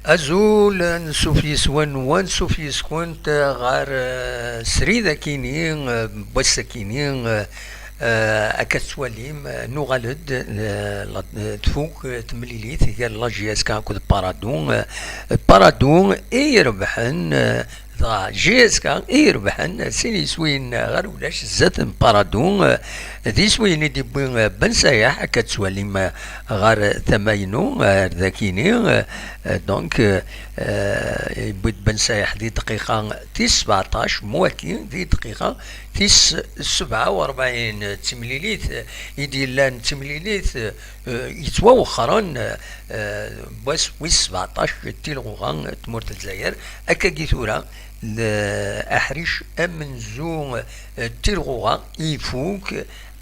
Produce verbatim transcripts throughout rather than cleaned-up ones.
Azul, ansuf yes-wen, ansuf yes-kent ɣer, eh, srid akini, eh, n wass akini, eh, eh, akka tettwalim, eh, nuɣal-d, eh, la, eh, tfuk, eh, temlilit gar la J S K akked Paradou, eh, Paradou i irebḥen, eh, dɣa J S K i irebḥen sin yiswiyen ɣer ulac zdat n Paradou, eh, d iswiyen i d-iwwi, eh, Ben Sayaḥ, akka tettwalim, eh, ɣer tama-inu, eh, ar dakini, eh, eh, donc, eh, eh, yewwi-d Ben Sayaḥ di dqiqa tis sebɛeṭṭac, Mouaki di dqiqa tis sebɛa u rebɛin. D timlilit, eh, i d-yellan d timlilit, eh, yettwawexxren, eh, eh, wass wis sebɛeṭṭac n tilɣuɣa n tmurt n Lezzayer. Akkagi tura, d aḥric amenzu, eh, n tilɣuɣa ifuk,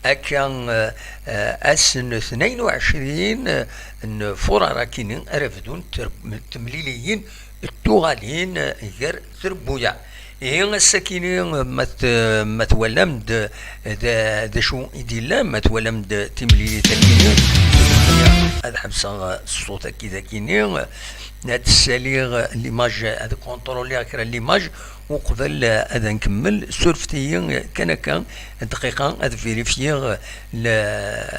akka, eh, eh, ass n tnayen u ɛecrin n furar akini ara bdun ter-, temliliyin d tuɣalin, eh, gar trebbuyaɛ. Ihi ass-akini, ma t-, ma twalam-d d, d acu i d-yellan, ma twalam-d timlilit akini, ad ḥebseɣ ṣṣut akid akini, ad ssaliɣ l'image, ad contrôliɣ kra n l'image, uqbel ad nkemmel, surfet-iyi kan akka dqiqa ad vérifier le,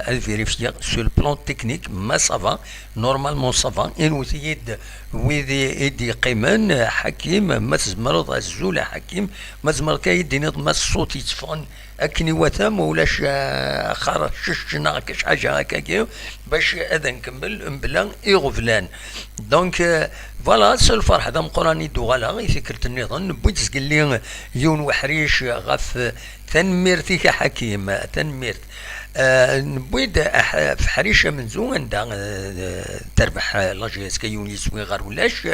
ad vérifier sur le plan technique ma ça va. Normalement ça va. Inwet-iyi-d wid i, i d-yeqqimen, Ḥakim, ma tzemreḍ, azul a Ḥakim, ma tzemreḍ kan ad yi-d-tiniḍ ma ṣṣut yetteffɣen akken iwata, ma ulac, eh, axaṭer cecc neɣ kac ḥaǧa akkagi, bac ad nkemmel mebla iɣeblan. Donc, euh, voilà, s lferḥ d ameqqran i d-uɣaleɣ i tikkelt nniḍen. Newwi-d zgelli yiwen weḥric ɣef, tanemmirt-ik a Ḥakim, tanemmirt. Euh, newwi-d aḥ-, ɣef ḥric amenzu anda, euh, terbeḥ, euh, la J S K yiwen yiswi ɣer ulac.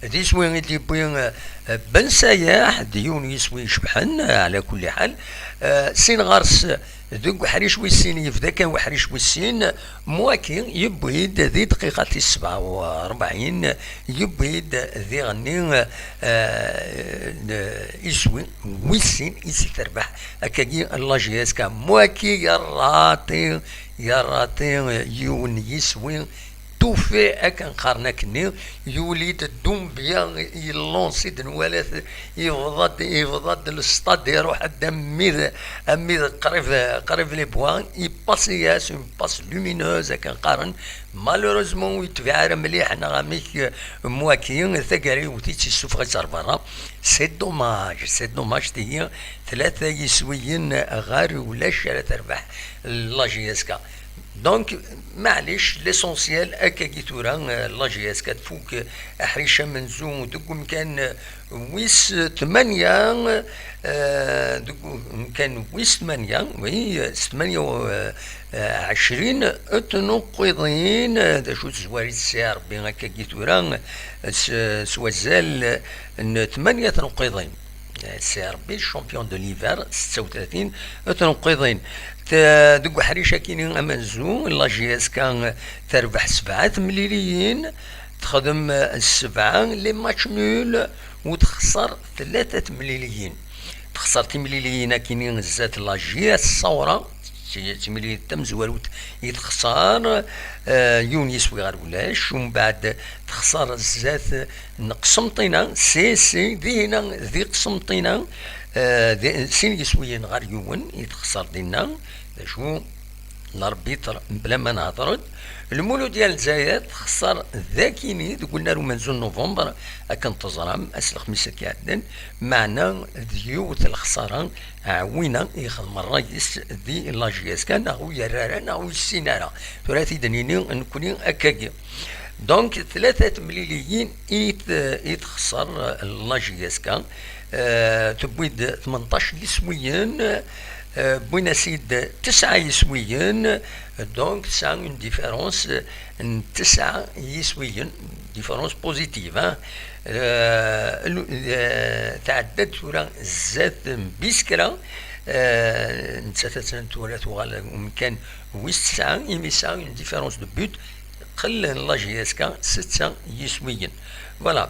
D iswi i d-yewwi, euh, Ben Sayaḥ, d yiwen yiswi icebḥen, euh, ɛla kulli ḥal. Euh, sin ɣer-s, deg uḥric wis sin, yebda kan uḥric wis sin, Mouaki yewwi-d di dqiqa tis sebɛa u rebɛin, yewwi-d diɣenni, eh, n-, iswi wis sin i si terbeḥ akkagi la J S K. Mouaki yerraṭi, yerraṭi yiwen yiswi tufi akken qqaren akkenni, yuli-d Doumbia, yellansi-d, nwala-t, yebḍa-d, yebḍa-d lestad, iruḥ-d ammi d, ammi d qrib, qrib les bois, ipass-as une passe lumineuse akken qqaren. Malheureusement ur yetbiɛ ara mliḥ neɣ amek, Mouaki, taggara iwet-itt, issufeɣ-itt ar berra. C'est dommage, c'est dommage, tigi tlata yiswiyen ɣer ulac ara terbeḥ la J S K. Donc, maɛlic, l'essentiel, akkagi tura, euh, la J S K tfuk, euh, aḥric amenzu deg umkan, euh, wis tmanya, euh, deg umkan wis tmanya, oui, euh, s tmanya u, euh, euh, ɛecrin n tnuqqiḍin, euh, d acu tezwar-itt Sidi Ṛebbi akkagi tura, euh, s, s wazal, euh, n tmanya tnuqqiḍin. Sidi Ṛebbi, champion de l'hiver, setta u tlatin n tnuqqiḍin. T-, deg uḥric akini amenzu, la J S K terbeḥ sebɛa temliliyin, texdem sebɛa les matchs nuls, u texṣer tlata temliliyin. Texṣer timliliyin akini zdat la J S Saoura, d ti-, timlilit tamezwarut i texṣer, eh, yiwen yiswi ɣer ulac, umbeɛd texṣer zdat n Qsenṭina, si, si, dinna di Qsenṭina, eh, di, sin yiswiyen ɣer yiwen i texṣer dinna, d acu, l'arbitre, mebla ma nehder-d. Lmuludya n Lezzayer texṣer dakini deg unnar umenzu n Nuvember, akken teẓram, ass n lexmis akka iɛeddan, meɛna d yiwet lexsara, ɛwina yexdem ṛṛay-is di la J S K, neɣ ur yerra ara, neɣ ur yessin ara. Tura ad t-id-nini nekkni akkagi. Donc, tlata temliliyin i t-, i texṣer la J S K, eh, tewwi-d tmenṭac n yiswiyen, eh, wwin-as-id tesɛa yiswiyen, donc tesɛa une différence n tesɛa yiswiyen, différence positive, hein. Eh, lu-, eh, tɛedda-d tura zdat n Biskra, eh, nettat attan tura tuɣal umkan wis tesɛa, imi tesɛa une différence de but Qellen la J S K setta yiswiyen. Voilà.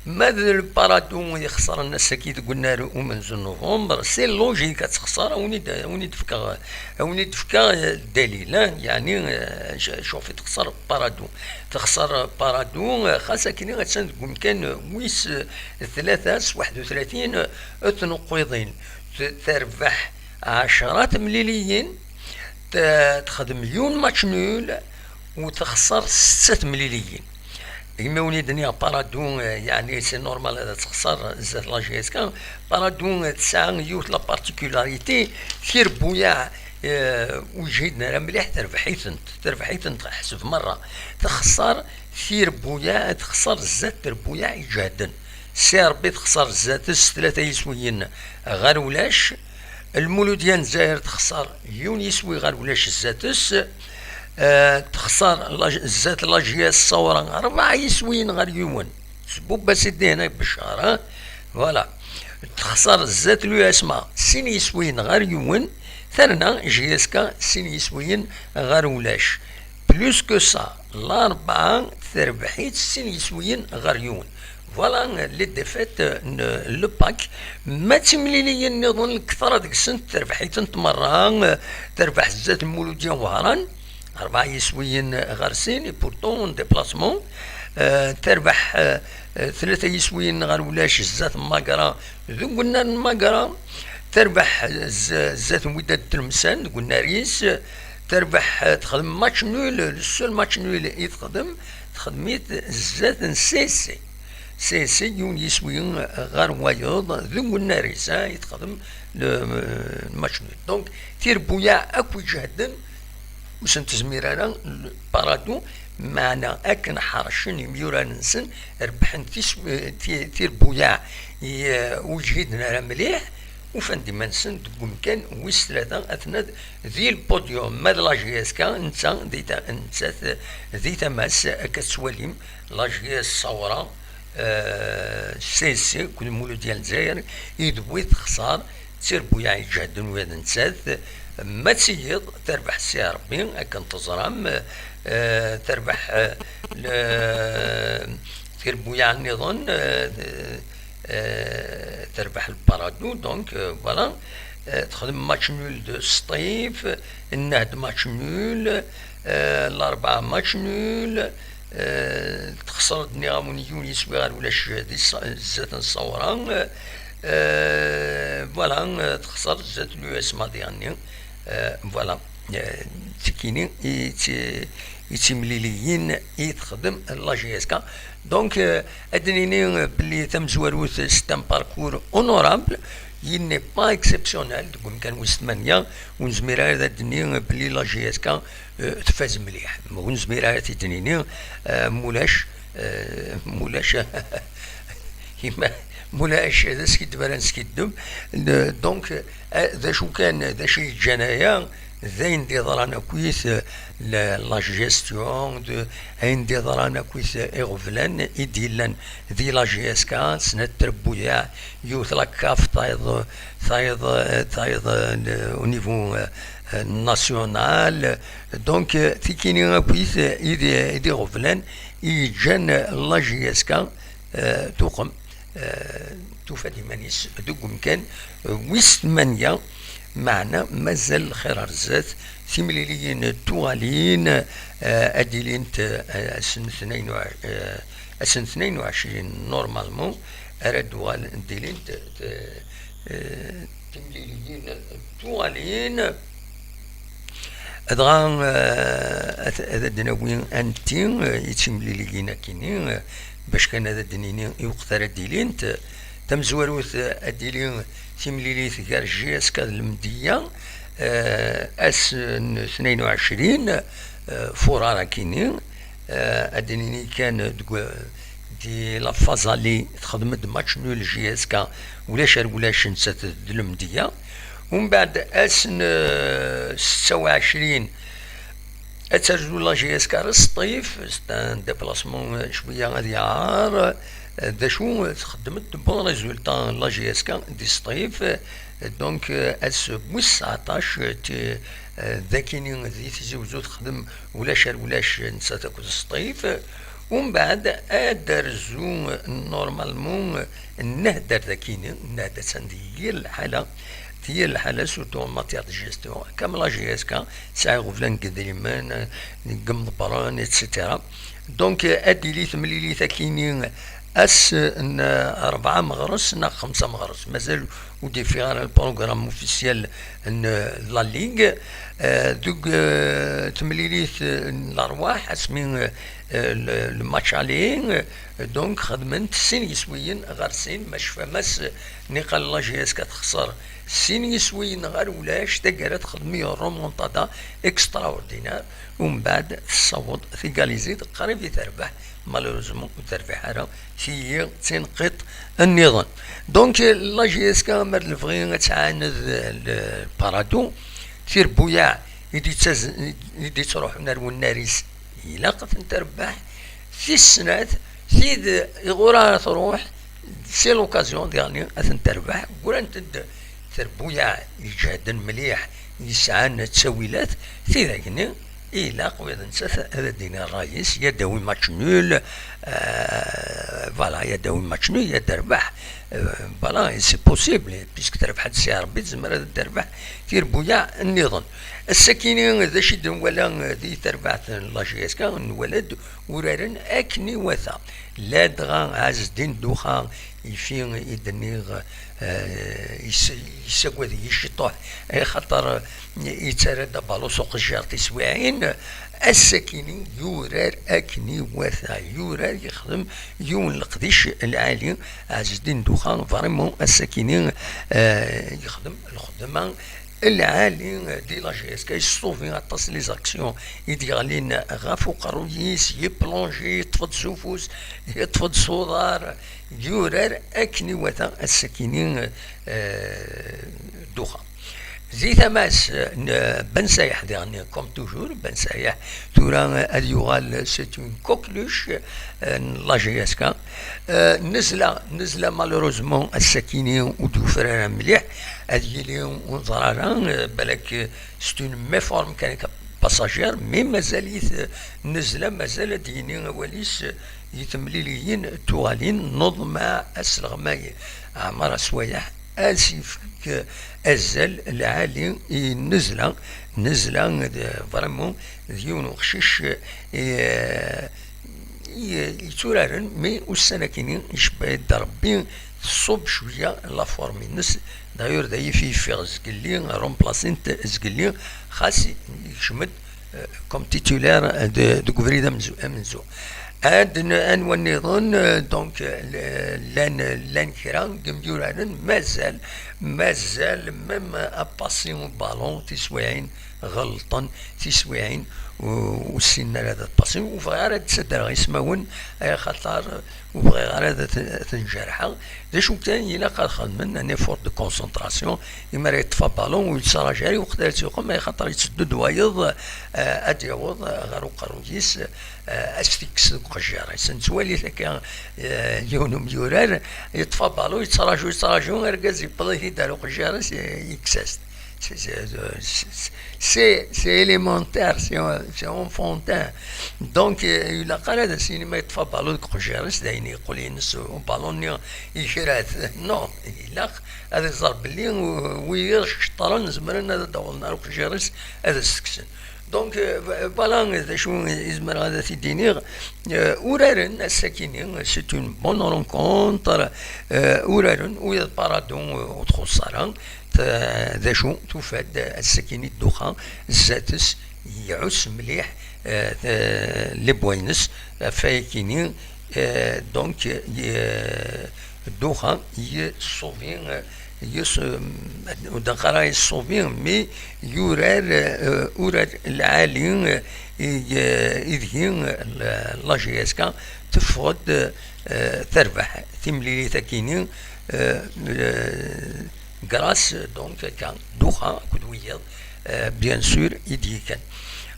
Ma d le Paradou yexṣer ass-agi deg unnar umenzu n novembre, c'est logique ad texṣer, a wen-id-, a wen-id-fkeɣ, a wen-id-fkeɣ, eh, ddalil, eh, yeɛni, eh, c-, cuf, texṣer Paradou. Texṣer Paradou, eh, xas akken attan deg umkan, eh, wis, eh, tlata s waḥed u tlatin, eh, tnuqqiḍin. T-, terbeḥ ɛecra temliliyin, t-, texdem yiwen match nul, u texṣer setta temliliyin. Imi wen-id-nniɣ Paradou, eh, yeɛni c'est normal ad texṣer zdat la J S K. Paradou, eh, tesɛa yiwet la particularité, tirbuyaɛ, eh, ur ǧhiden ara mliḥ, terbeḥ-itent, terbeḥ-itent ḥseb merra. Texṣer tirbuyaɛ, texṣer zdat terbuyaɛ iǧehden. Si Rebbi texṣer zdat-s tlata yiswiyen ɣer ulac. Lmuludya n Lezzayer texṣer yiwen yiswi ɣer ulac zdat-s. Eh, texṣer la-, zdat la J S Ṣawra rebɛa yiswiyen ɣer yiwen. Sbubba Sidi hna Beccar, eh? Voilà. Texṣer zdat l'U S M A sin yiswiyen ɣer yiwen. Terna J S K sin yiswiyen ɣer ulac. Plus que ça, Larebɛa terbeḥ-itt sin yiswiyen ɣer yiwen. Voilà les défaites n le pack. Ma d timliliyin nniḍen, lketṛa deg-sent terbeḥ-itent merra, terbeḥ zdat Muludya Wehran, rebɛa yiswiyen ɣer sin, et pourtant en déplacement. Euh, terbeḥ, euh, tlata yiswiyen ɣer ulac zdat Magra, deg unnar n Magra. Terbeḥ z-, zdat n Wydad Tlemsan deg unnar-is. Terbeḥ, eh, texdem match nul, le seul match nul i texdem, texdem-it zdat n C S C. C S C yiwen yiswi ɣer wayeḍ deg unnar-is, ah, i texdem le, eh, match nul. Donc, tirbuyaɛ akk iǧehden ur sent-tezmir ara le Paradou, meɛna akken ḥercen imyurar-nsen, rebḥen tis-, eh, ti-, tirbuyaɛ i, eh, ur ǧhiden ara mliḥ, ufan-d iman-nsen deg umkan wis tlata, atna di lpudyum. Ma d la J S K, netta di ta-, nettat di tama-s, akka tettwalim, la J S Ṣawra, eh, C S C, akked Muludya n Lezzayer, yid-wi texṣer, d tirbuyaɛ iǧehden ula d nettat. Ma d tiyiḍ, terbeḥ Si Rebbi, akken teẓram, eh, terbeḥ, eh, le-, tirbuyaɛ nniḍen, eh, eh, terbeḥ le Paradou, donc, euh, voilà. Eh, texdem match nul d Sṭif, Nnehd match nul, eh, Larebɛa match nul, eh, texṣer-d, nniɣ-awen, yiwen yiswi ɣer ulac di Ṣ-, zdat n Ṣawra, eh, voilà, eh, texṣer zdat l'U S M A diɣenni, eh, voilà. Eh, d tikini i ti-, i d timliliyin i texdem la J S K. Donc, euh, ad d-nini, euh, belli tamezwarut, c'est un parcours honorable, il n'est pas exceptionnel, deg umkan wis tmanya, ur nezmir ara ad d-nini, euh, belli la J S K, euh, tfaz mliḥ. Ur nezmir ara ad t-id-nini, euh, mulac, euh, mulac, ima-, mulac, d askiddeb ara neskiddeb. Le-, donc, euh, d acu kan, d acu yeǧǧan aya, d ayen d-yeḍran akkit, euh, la, la gestion, de, ayen d-yeḍran akkit, euh, iɣeblan i d-yellan di la J S K, snat trebbuyaɛ, yiwet la CAF, tayeḍ, tayeḍ, euh, tayeḍ, euh, le, au niveau, euh, euh, national. Donc, euh, tikini akkit, euh, i d, i d iɣeblan i yeǧǧan, euh, la J S K, euh, tuqem. Eh, tufa-d iman-is deg umkan, eh, wis tmanya, meɛna mazal lxir ar zdat, timliliyin d tuɣalin, eh, ad ilint, eh, ass n tnayen u ɛecrin, eh, ass n tnayen u ɛecrin, normalement, ara d-uɣal-, ad ilint, eh, eh, timliliyin d tuɣalin. Dɣa, eh, ad, ad d-nawi anti, eh, i d timliliyin akini, eh, bac kan ad d-nini i weqt ara d-ilint. Tamezwarut, eh, ad d-tili timlilit gar J S K d Lemdeyya, eh, ass n tnayen u ɛecrin, eh, furar akini, eh, ad d-nini kan deg, di la Fazali texdem-d match nul J S K, ulac ar ulac nettat d Lemdeyya. Umbeɛd ass n, eh, setta u ɛecrin, ad terzu la J S K ar Sṭif, c'est un déplacement, eh, cwiya ad yaɛer. Eh, d acu, eh, txeddem-d bon résultat la J S K di Sṭif, eh, Donc, euh, ass n wis tseɛṭac, euh, ti-, euh, d akini di Tizi Wezzu texdem ulac ar ulac, euh, nettat akked Sṭif. Umbeɛd ad d-rzu, euh, normalement, euh, nnehder d akini, nnehder attan di yir lḥala, di yir lḥala, surtout en matière de gestion. Comme la J S K, tesɛa iɣeblan n yedrimen, euh, deg imḍebbren, et cetera. Donc, euh, ad d-tili temlilit akini ass n, euh, rebɛa meɣres neɣ xemsa meɣres. Mazal ur d-yeffiɣ ara le programme officiel n, euh, la Ligue. Euh, deg, euh, temlilit, euh, n lerwaḥ, asmi, euh, euh, le, le match aller, euh, donc xedmen-t sin yiswiyen ɣer sin, ma tecfam ass niqal la J S K texṣer sin yiswiyen ɣer ulac, taggara texdem une remontada extraordinaire. Umbeɛd tessaweḍ tigalizit qrib i terbeḥ, malheureusement ur terbiḥ ara, tiyi d tinqiḍt nniḍen. Donc, la J S K, mer lebɣi ad tɛaned le Paradou, tirbuyaɛ i d-yettaz-, i d-yettruḥun ar wennar-is, ilaq ad tent-terbeḥ. Tis snat, tid iɣur ara truḥ, c'est l'occasion diɣen ad tent-terbeḥ. Grant-d terbuyaɛ iǧehden mliḥ, yesɛan ttawilat, tidak-nni ilaq ula d nettat ad d-tini ṛṛay-is, ya d-tawi match nul, euh, voilà, ya d-tawi match nul, ya d-terbeḥ, euh, voilà, et c'est possible, puisque terbeḥ-d si Ṛebbi, tezmer ad d-terbeḥ tirbuyaɛ nniḍen. Ass-akini, d acu i d-nwala di terbaɛt n la J S K? Nwala-d uraren akken iwata. Ladɣa Ɛezdin Duxa, ifi i d-nniɣ, eh, yessagad-iyi ciṭuḥ, axaṭer yettarra-d abalu s uqejjir tiswiɛin. Ass-akini yurar akken iwata, yurar, yexdem yiwen leqdic lɛali. Ɛezdin Duxa, vraiment, ass-akini, eh, yexdem lxedma lɛali di la J S K, yessuvi aṭas les actions i d-yeɣlin ɣef uqerruy-is, yeplonji, yeṭṭef-d s ufus, yeṭṭef-d s uḍar, yurar akken iwata ass-akini, eh, Duxa. Di tama-s n Ben Sayeḥ diɣen, comme toujours, Ben Sayeḥ tura ad yuɣal, c'est une coqueluche, eh, n la J S K. Eh, nezla, nezla malheureusement ass-akini ur d-yufrar ara mliḥ, ad yili ur neẓra ara, eh, balak, eh, c'est une méforme kan akka passagère, mais mazal-it, eh, nezla, mazal ad d-yini awal-is, eh, i temliliyin tuɣalin, neḍmeɛ asleɣmay Ɛmar Aswayeḥ, ad s-yefk azal lɛali i nezla, nezla d, vraiment d yiwen uqcic, eh, i, yetturaren, mais ussan-akini icebbeḥ-d Rebbi, tṣubb cwiya la forme-ines. D'ailleurs, d ayif i yeffiɣ zgelli, remplacer-t zgelli, xas yekcem-d, euh, comme titulaire de, deg ubrid amenzu-, amenzu. Ad n-, anwa nniḍen, euh, donc, euh, llan, llan kra n yemyuraren, mazal, mazal, même apassi n uballon, tiswiɛin ɣelṭen, tiswiɛin ur, ur ssinen ara ad pasin. Ur bɣiɣ ara ad d-ssadreɣ ismawen, ay axaṭer ur bɣiɣ ara ad t-, ad ten-jerḥeɣ. D acu kan, ilaq ad xedmen un effort de concentration. Imi ara yeṭṭef abalun, ur yettraǧu ara i weqt ara tt-yuqem, ay axaṭer yetteddu-d wayeḍ, eh, ad d-yaweḍ, eh, ɣer uqerruy-is, eh, ad s-t-ikkes deg uqejjir-is. Nettwali-t akka, eh, yiwen umyurar, yeṭṭef abalun, yettraǧu, yettraǧu, argaz yewweḍ-it-id ar uqejjir-is, eh, yekkes-as-t. C'est, c'est, c'est, c'est, c'est élémentaire, c'est, c'est enfantin. Donc, euh, ilaq ara ad as-yini ma yeṭṭef abalun deg uqejjir-is, d ayen yeqqel-ines ubalun-nni yekra-t. Non, ilaq ad iẓer belli, euh, wiyiḍ ceṭṭren, zemren ad d-awḍen ar uqejjir-is, ad as-t-kksen. Donc, euh, voilà d acu i zemreɣ ad t-id-iniɣ. Euh, uraren ass-akini, c'est une bonne rencontre. Euh, uraren, ula d Paradou, euh, ur txuṣṣ ara. T-, d acu, tufa-d ass-akini Duxa zdat-s, iɛuss mliḥ, eh, eh, les bois-ines, ɣef wayakini, eh, donc, eh, Duxa yeṣṣubi, eh, yes-, ur d-neqqar ara yeṣṣubi, mais yurar, eh, urar lɛali, eh, i, eh, ideg, eh, la, la J S K teffeɣ-d, eh, terbeḥ timlilit-akini, eh, eh, grâce, donc, akka, Duxa akked wiyiḍ, euh, bien sûr, i d-yekkan.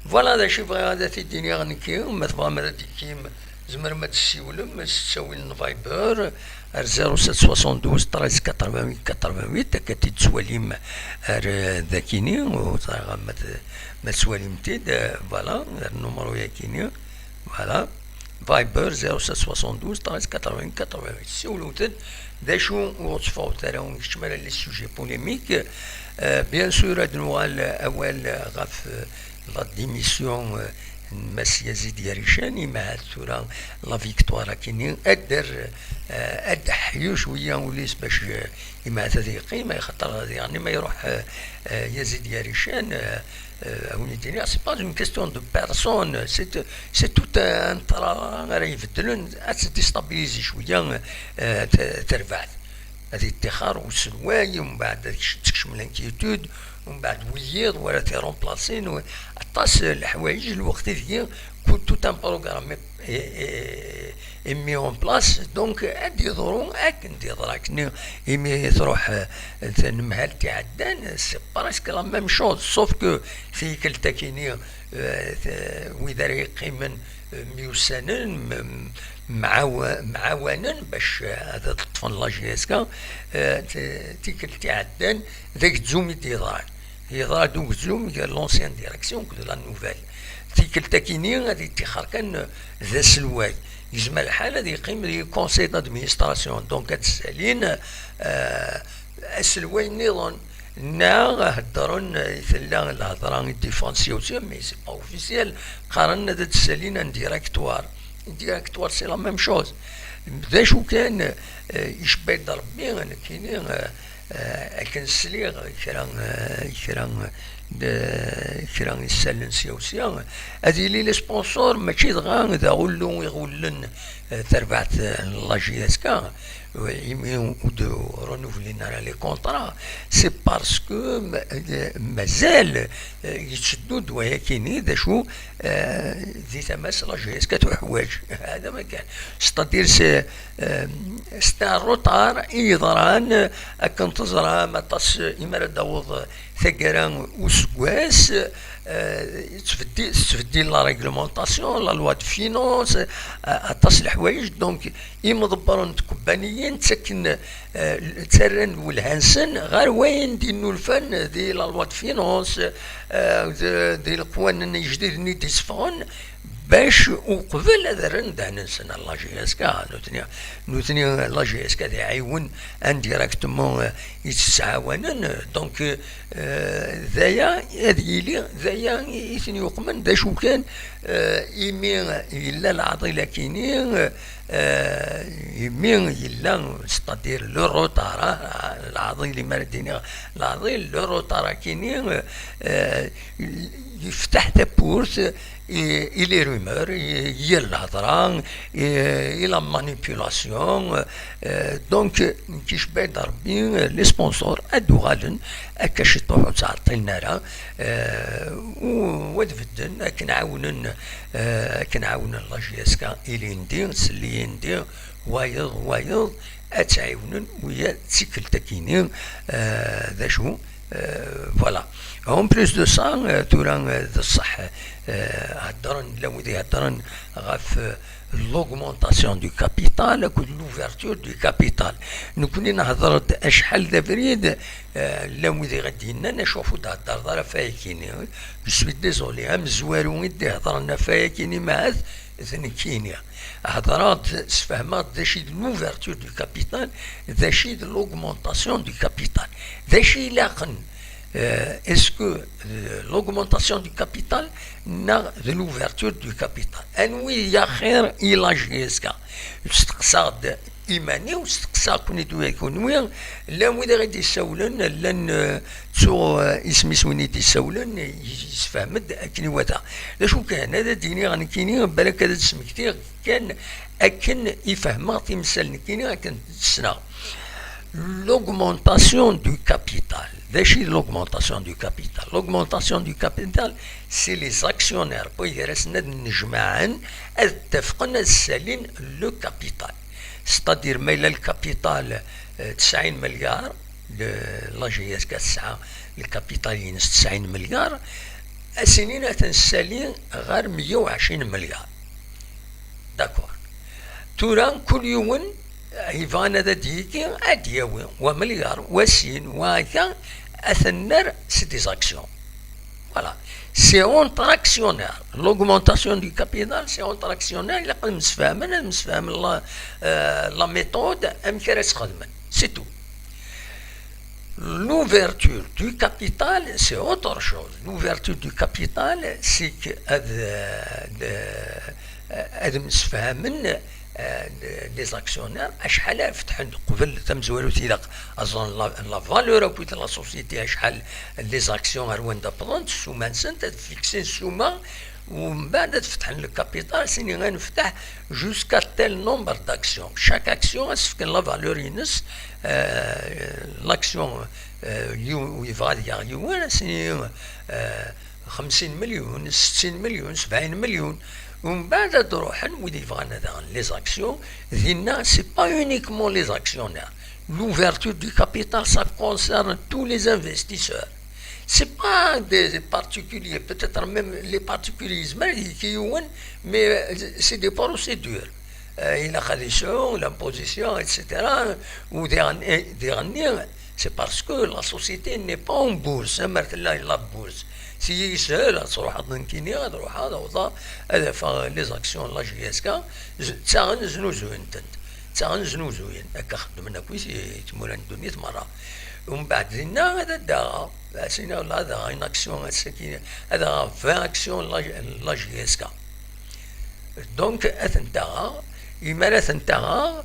Voilà d acu i bɣiɣ ad t-id-iniɣ nekki, ma tebɣam ad d-tekkim, Tzemrem ad d-tessiwlem s ttawil n Viber ar zéro sept soixante-douze treize quatre-vingt-huit quatre-vingt-huit, akka t-id-tettwalim ar, eh, dakini, ur ẓriɣ ma t-, ma tettwalim-t-id, eh, voilà, ar numru-yakini, voilà. Viber zéro sept soixante-douze treize quatre-vingt-huit quatre-vingt-huit. Siwlewt-d, d acu ur teffɣet ara, ur nkeččem ara les sujets polémiques. Euh, bien sûr, ad nuɣal awal ɣef, euh, la démission, euh, n Mass Yazid Yarican, imahat tura la victoire akini, ad d-, euh, ad d-ḥyu cwiya ul-is bac, euh, imahat ad yeqqim, axaṭer diɣen ma iruḥ, euh, euh, Yazid Yarican, euh, euh, à vous dire, c'est pas une question de personne, c'est, c'est tout un trara ara ibeddlen, ad tdéstabiliser cwiya, euh, t-, terbaɛt. Ad yettixer uselway, umbeɛd ad tekcem l'inquiétude, umbeɛd wiyiḍ wara t-iremplasin, aṭas n leḥwayeǧ, lweqt ideg tout un programme est, est, est mis en place, donc ad d-yeḍru akken d-yeḍra akken imi truḥ, euh, tanemhalt iɛeddan, c'est presque la même chose, sauf que tikkelt akini, euh, t-, wid ara yeqqimen, euh, myussanen, m-, mɛawa-, mɛawanen bac, euh, ad ṭṭfen la J S K, euh, t-, tikkelt iɛeddan d agzum i d-yeḍran. Yeḍra-d ugzum gar l'ancienne direction d la nouvelle. Tikkelt akini ad yettixer kan d aselway. Yezmer lḥal ad yeqqim di conseil d'administration. Donc ad ssalin, euh, aselway nniḍen. Neɣ heddren, tella lhedra i d-iffɣen sya u sya, mais c'est pas officiel. Qqaren ad d-ssalin un directoire. Un directoire, c'est la même chose. D acu kan, euh, icebba-d Rebbi, nekkini, euh, euh, akken sliɣ kra, euh, kra, d, kra isallen sya u sya, ad yili le sponsor, mačči dɣa d aɣullu iɣullen, euh, tarbaɛt, euh, n la J S K, euh, imi ur d-renouvelin ara les contrats, c'est parce que ma-, euh, mazal, euh, yetteddu-d wayakini, d acu, euh, di tama-s la J S K tuḥwaǧ. Hada ma kan. C'est-à-dire, c'est, euh, c'est un retard i yeḍran, euh, akken teẓram, aṭas, euh, imi ara d-taweḍ, euh, taggara useggas, euh, yettbeddi-, tettbeddil la réglementation, la loi de finances, euh, aṭas n leḥwayeǧ, donc imḍebbren n tkebbaniyin ttaken, euh, ttarran lwelha-nsen ɣer wayen d-innulfan di la loi de finances, euh, d-, di leqwanen ijdiden i d-iseffɣen, bac uqbel ad rren ddehn-nsen ar la J S K. Nutni, nutni la J S K ad iɛiwen indirectement, euh, i ttɛawanen. Donc, euh, d aya ad yili, d aya i ten-yuqmen, d acu kan, euh, imi yella leɛḍil akini, euh, imi yella, c'est-à-dire le retard, ah, leɛḍil, imi ara d-iniɣ leɛḍil, le retard akini, euh, yeftaḥ tawwurt i, i les rumeurs, i, i yir lhedra, i, i la manipulation. Euh, donc, nekk icebba-d Rebbi, euh, les sponsors ad d-uɣalen, akka ciṭuḥ ur ttɛeṭṭilen ara, euh, u, u ad bedden, akken ɛawnen, euh, akken ɛawnen la J S K ilindi, s lindi, wayeḍ, wayeḍ, ad tt-ɛiwnen, wiya d tikkelt akini, euh, d acu, euh, voilà. En plus de ça, euh, tura, euh, d ṣṣeḥ, euh, heddren, llan wid iheddren ɣef, euh, l'augmentation du capital akked l'ouverture du capital. Nekkni nehder-d acḥal d abrid, euh, llan wid i ɣ-d-yennan, acu ɣef ur d-heddreḍ ara ɣef wayakini. Je suis désolé, amezwaru i d-iheddren ɣef wayakini, mahat d nekkini. Heddreɣ-d, sfehmeɣ-d d acu i d l'ouverture du capital, d acu i d l'augmentation du capital. D acu i ilaqen, euh, est-ce que, euh, l'augmentation du capital neɣ d l'ouverture du capital? Anwi i axir i la J S K? Steqsaɣ-d iman-iw, steqsaɣ-ken-id ula d kunwi, llan wid i ɣ-d-issawlen, llan, euh, ttuɣ, euh, isem-is win i d-issawlen, yessefhem-d akken iwata. D acu kan, ad d-iniɣ nekkini, balak ad d-smektiɣ kan akken i fehmeɣ timsal nekkini, akken ssneɣ. L'augmentation du capital. D acu i d l'augmentation du capital? L'augmentation du capital, c'est les actionnaires, wid gar-asen ad nnejmaɛen, ad ttafqen, ad ssalin le capital. C'est-à-dire, ma yella le capital, euh, tesɛin milliards, le, la J S K tesɛa le capital-ines tesɛin milliards, ad s-inin ad ten-ssali ɣer meyya u ɛecrin milliards. D'accord. Tura kul yiwen yebɣan ad d-yigi, ad d-yawi wa melyaṛ, wa sin, wa akka, ad ten-nerr, c'est des actions. Voilà. C'est entre actionnaires. L'augmentation du capital, c'est entre actionnaires. Ilaq ad msefhamen, ad msefhamen la, euh, la méthode, amek ara s-xedmen. C'est tout. L'ouverture du capital, c'est autre chose. L'ouverture du capital, c'est que ad, ad, ad msefhamen, euh, les actionnaires, acḥal ara fetḥen qbel tamezwarut, ilaq ad ẓren la, la valeur akked la société, acḥal les actions ar wanda wwḍent, ssuma-nsent, ad fixen ssuma, u mbeɛd ad fetḥen le capital, sini ad nefteḥ jusqu'à tel nombre d'actions. Chaque action ad s-fken la valeur-ines, euh, l'action, euh, yiw-, yebɣa ad yaɣ yiwen, ad s-nini, euh, xemsin melyun, settin melyun, sebɛin melyun. U mbeɛd ad d-ruḥen wid yebɣan ad aɣen les actions. Dinna, c'est pas uniquement les actionnaires. L'ouverture du capital, ça concerne tous les investisseurs. C'est pas des particuliers, peut-être même les particuliers, mais, mais c'est des procédures. Euh, ilaq ad yesɛu l'imposition, et cetera. U diɣen, eh, diɣenni, c'est parce que la société n'est pas en bourse, amer tella la bourse. Si yeshel ad truḥeḍ nekkini, ad ruḥeḍ, ad awḍeɣ, ad afeɣ les actions n la J S K, z-, ttaɣen, znuzuyen-tent. Ttaɣen, znuzuyen. Akka xeddmen akk i, i tmura n ddunit merra. Umbeɛd dinna ad d-aɣeɣ, as-iniɣ la ad aɣeɣ une action, ass-agi ad aɣeɣ vingt actions n la, n la J S K. Donc, ad tent-aɣeɣ, imi ara tent-aɣeɣ,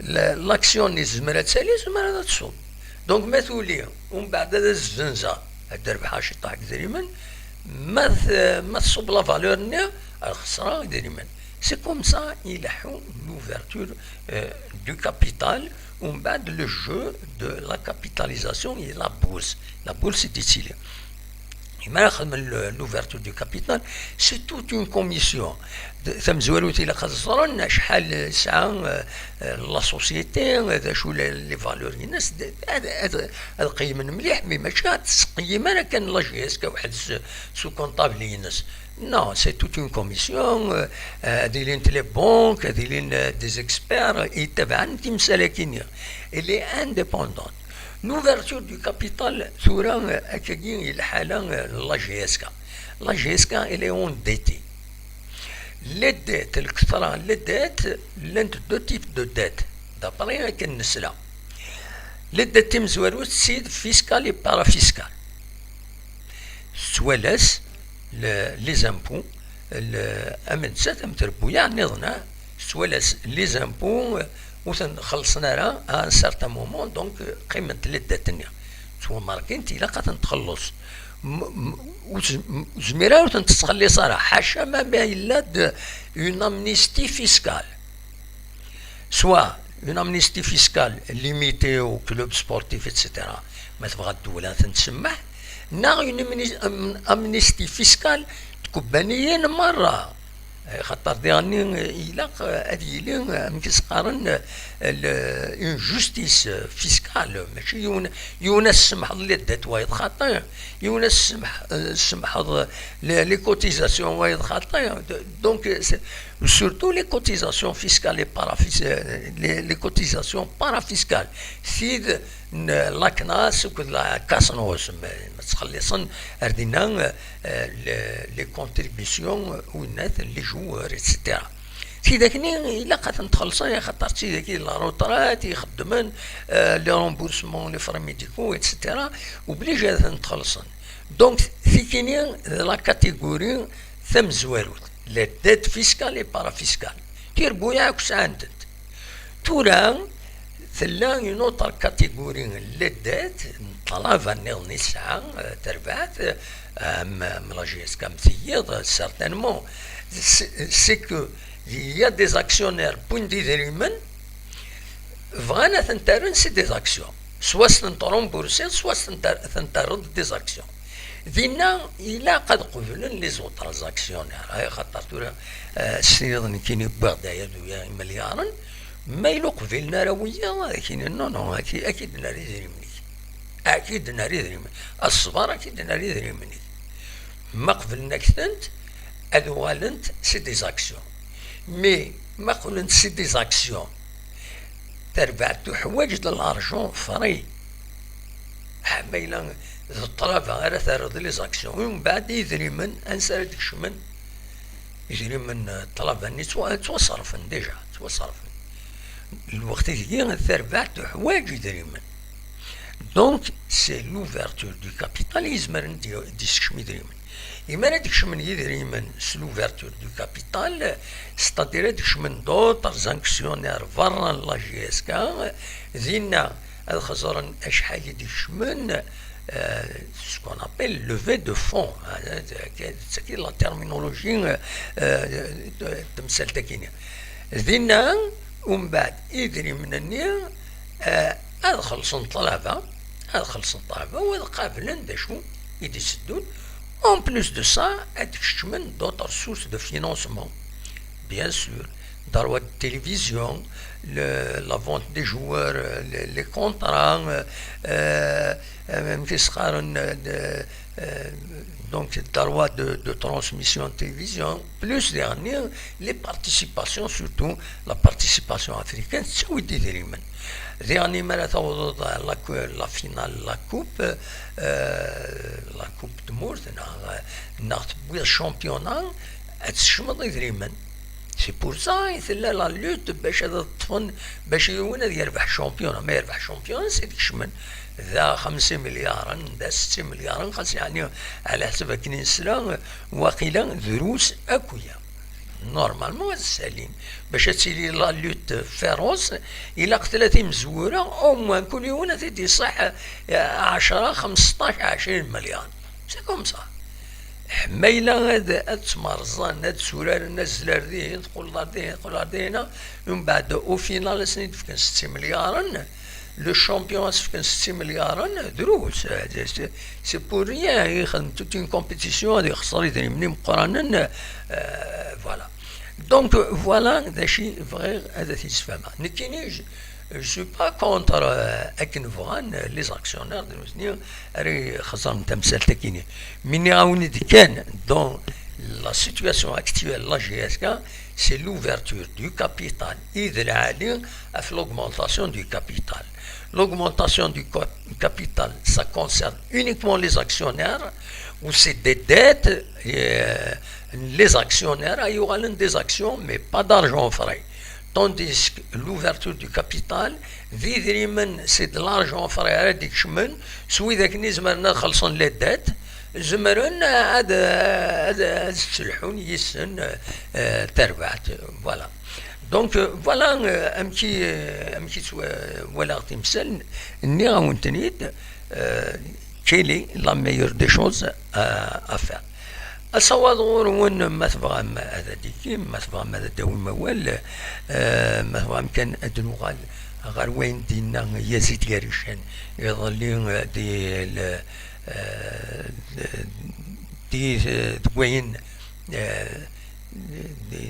la, l'action-nni tezmer ad tali, tezmer ad tṣubb. Donc, ma tuli, umbeɛd ad as-zzenzeɣ, ad d-rebḥeɣ ciṭṭaḥ deg idrimen, ma t-, ma tṣubb la valeur-nni, ad xeṣreɣ idrimen. C'est comme ça i ileḥḥu l'ouverture, euh, du capital, umbeɛd le jeu de la capitalisation et la bourse. La bourse i d-ittili. Imi ara xedmen le, l'ouverture du capital, c'est toute une commission. D-, tamezwarut ilaq ad ẓren acḥal tesɛa, euh, euh, la société, d acu la, les valeurs-ines, d-, ad, ad, ad qeymen mliḥ, mais mačči ad tettqeyyim ara kan la J S K weḥd s, s ukunṭabli-ines. Non, c'est toute une commission, euh, euh, ad ilint les banques, ad ilin, euh, des experts, i itabaɛen timsal-agi-nni. Elle est indépendante. L'ouverture du capital, tura, euh, akkagi i lḥala, euh, n la J S K. La J S K, elle est endettée. Les dettes, lketṛa n les dettes, llant deux types de dettes, d'après akken nesla. Les dettes timezwarut, c'est fiscales et parafiscales. Tettwalas le, les impôts, le, am nettat, am trebbuyaɛ nniḍen, ah, tettwalas les impôts, euh, ur ten-xellṣen ara à un certain moment, donc, euh, qqiment les dettes-nni. Ttwamerkint, ilaq ad tent-txelleṣ. M-, m-, ur tez-, m-, ur tezmir ara ur tent-tettxelliṣ ara, ḥaca ma, ma yella-d une amnistie fiscale. Soit une amnistie fiscale limitée aux clubs sportifs, et cetera. Ma tebɣa ddewla ad ten-tsemmeḥ, neɣ une amni-, am-, amnistie fiscale tkebbaniyin merra. Eh, xaṭer diɣenni, eh, ilaq, eh, ad yili, eh, amek i s-qqaren, eh, le, une justice, eh, fiscale. Mačči yiwen, yiwen ad s-semḥeḍ les dettes, wayeḍ xaṭi. Yiwen ad s-semḥ-, eh, semḥeḍ, eh, les, les cotisations, wayeḍ xaṭi. De-, donc, eh, c'est, surtout les cotisations fiscales et parafis-, eh, les, les cotisations parafiscales. Tid n la CNAS akked la CASNOS, ma, ma ttxelliṣen ar dinna, eh, les, les contributions, eh, winnat, les joueurs, et cetera. Tidak-nni ilaq ad tent-xellṣen, axaṭer d tidak i la retraite, ixeddmen, eh, les remboursements, les frais médicaux, et cetera. Obligé ad tent-xellṣen. Donc, tikini d la catégorie tamezwarut, les dettes fiscales et parafiscales. Tirebbuyaɛ akk sɛant-tent. Tura, tella une autre catégorie n les dettes, n ṭṭlaba nniḍen i tesɛa, eh, terbaɛt, eh, am, am la J S K, am tiyiḍ, eh, certainement. C'est, c'est que il y a des actionnaires wwin-d idrimen, bɣan ad tent-rren, c'est des actions. Soit ad tent-remboursiḍ, soit ad tent-, ad tent-terreḍ des actions. Dinna, ilaq ad qeblen les autres actionnaires. Ay, xaṭer tura, eh, s tiniḍ nekkini wwiɣ-d aya d uya imelyaṛen, ma yella ur qbilen ara wiyaḍ, ad ak-inin, non, non, ad ak-, ad ak-id-nerr idrimen-ik. Ad ak-id-nerr idrimen. A ṣṣber, ad ak-id-nerr idrimen-ik. Ma qeblen-ak-tent, ad uɣalent, c'est des actions. Mais ma qqlent c'est des actions, tarbaɛt tuḥwaǧ d l'argent frais. Ha ma yella d ṭṭlaba ara terreḍ les actions, umbeɛd idrimen ansa ara d-kecmen? Idrimen, eh, ṭṭlaba-nni ttwa-, ttwaṣerfen déjà, ttwaṣerfen. Lweqt ideg tarbaɛt tuḥwaǧ idrimen. Donc, c'est l'ouverture du capital i yezmer ad d-, d-yessekcem idrimen. Imi ara d-kecmen yidrimen s l'ouverture du capital, c'est-à-dire ad d-kecmen d'autres actionnaires berra n la J S K, dinna ad xeẓren acḥal i d-ikecmen, euh, ce qu'on appelle levée de fonds, hein, d tagi la terminologie, euh, de, de, de temsalt-agi-nni. Dinna, umbeɛd, idrimen-nni, euh, ad xellṣen ṭṭlaba, ad xellṣen ṭṭlaba, u ad qablen d acu i d-iteddun. En plus de ça, ad kecmen d'autres sources de financement. Bien sûr, droits de télévision, le, la vente des joueurs, euh, les, les contrats, euh, euh, euh, même qui sera une, euh, de, euh, donc, droits de, de transmission de télévision, plus dernier, les participations, surtout la participation africaine, c'est oui des éléments. Dernier, la, la, la finale, la coupe, euh, la coupe de Mourte, la, la, la championnat, ad tecmeḍ idrimen. C'est pour ça i tella la lutte bac ad ṭṭfen, bac yiwen ad yerbeḥ championnat. Ma yerbeḥ championnat, c'est kecmen. Da xemsa imelyaren, da setta imelyaren, xas yeɛni ɛla ḥsab akken i nesla, waqila drus akk ya. Normalement, ad ssalin. Bac ad tili la lutte féroce, ilaq tlata imezwura, au moins kul yiwen ad t-id-iṣaḥ, eh, ɛecra, xemseṭṭac, ɛecrin melyar. C'est comme ça. Ma yella ad, ad ttmerẓan, ad suraren, azzel ar dihin, teqqleḍ ar dihin, teqqleḍ ar dihin, umbeɛd, au final, ad sen-id-fken setta imelyaren, le champion ad s-fken setta imelyaren, drus, c'est, c'est pour rien, ixdem toute une compétition, ad ixṣer idrimen imeqqranen, euh, voilà. Donc, voilà d acu i bɣiɣ ad t-id-sfehmeɣ. Nekkini, je, je suis pas contre, euh, akken bɣan, euh, les actionnaires, d nutni ara ixeẓren tamsalt-agi-nni. Mi nniɣ-awen-d kan, dans la situation actuelle, la J S K, c'est l'ouverture du capital i d lɛali ɣef l'augmentation du capital. L'augmentation du co-, capital, ça concerne uniquement les actionnaires, ou c'est des dettes, euh, les actionnaires, ay uɣalen des actions, mais pas d'argent frais. Tandis que l'ouverture du capital, d idrimen, c'est de l'argent frais ara d-ikecmen, s widak-nni zemren ad xellṣen les dettes, zemren ad, ad, ad ttelḥun yis-sen, euh, tarbaɛt. Voilà. Donc, euh, voilà, euh, amek i, euh, amek i ttwa-, walaɣ timsal, nniɣ-awen-ten-id, euh, quelle est la meilleure des choses à, à faire. Asawaḍ ɣur-wen, ma tebɣam ad d-ikim, ma tebɣam ad d-tawim awal, euh, ma tebɣam kan ad nuɣal ɣer wayen d-yenna Yazid Garican iḍelli, euh, di le, euh, di, di, deg wayen, euh, di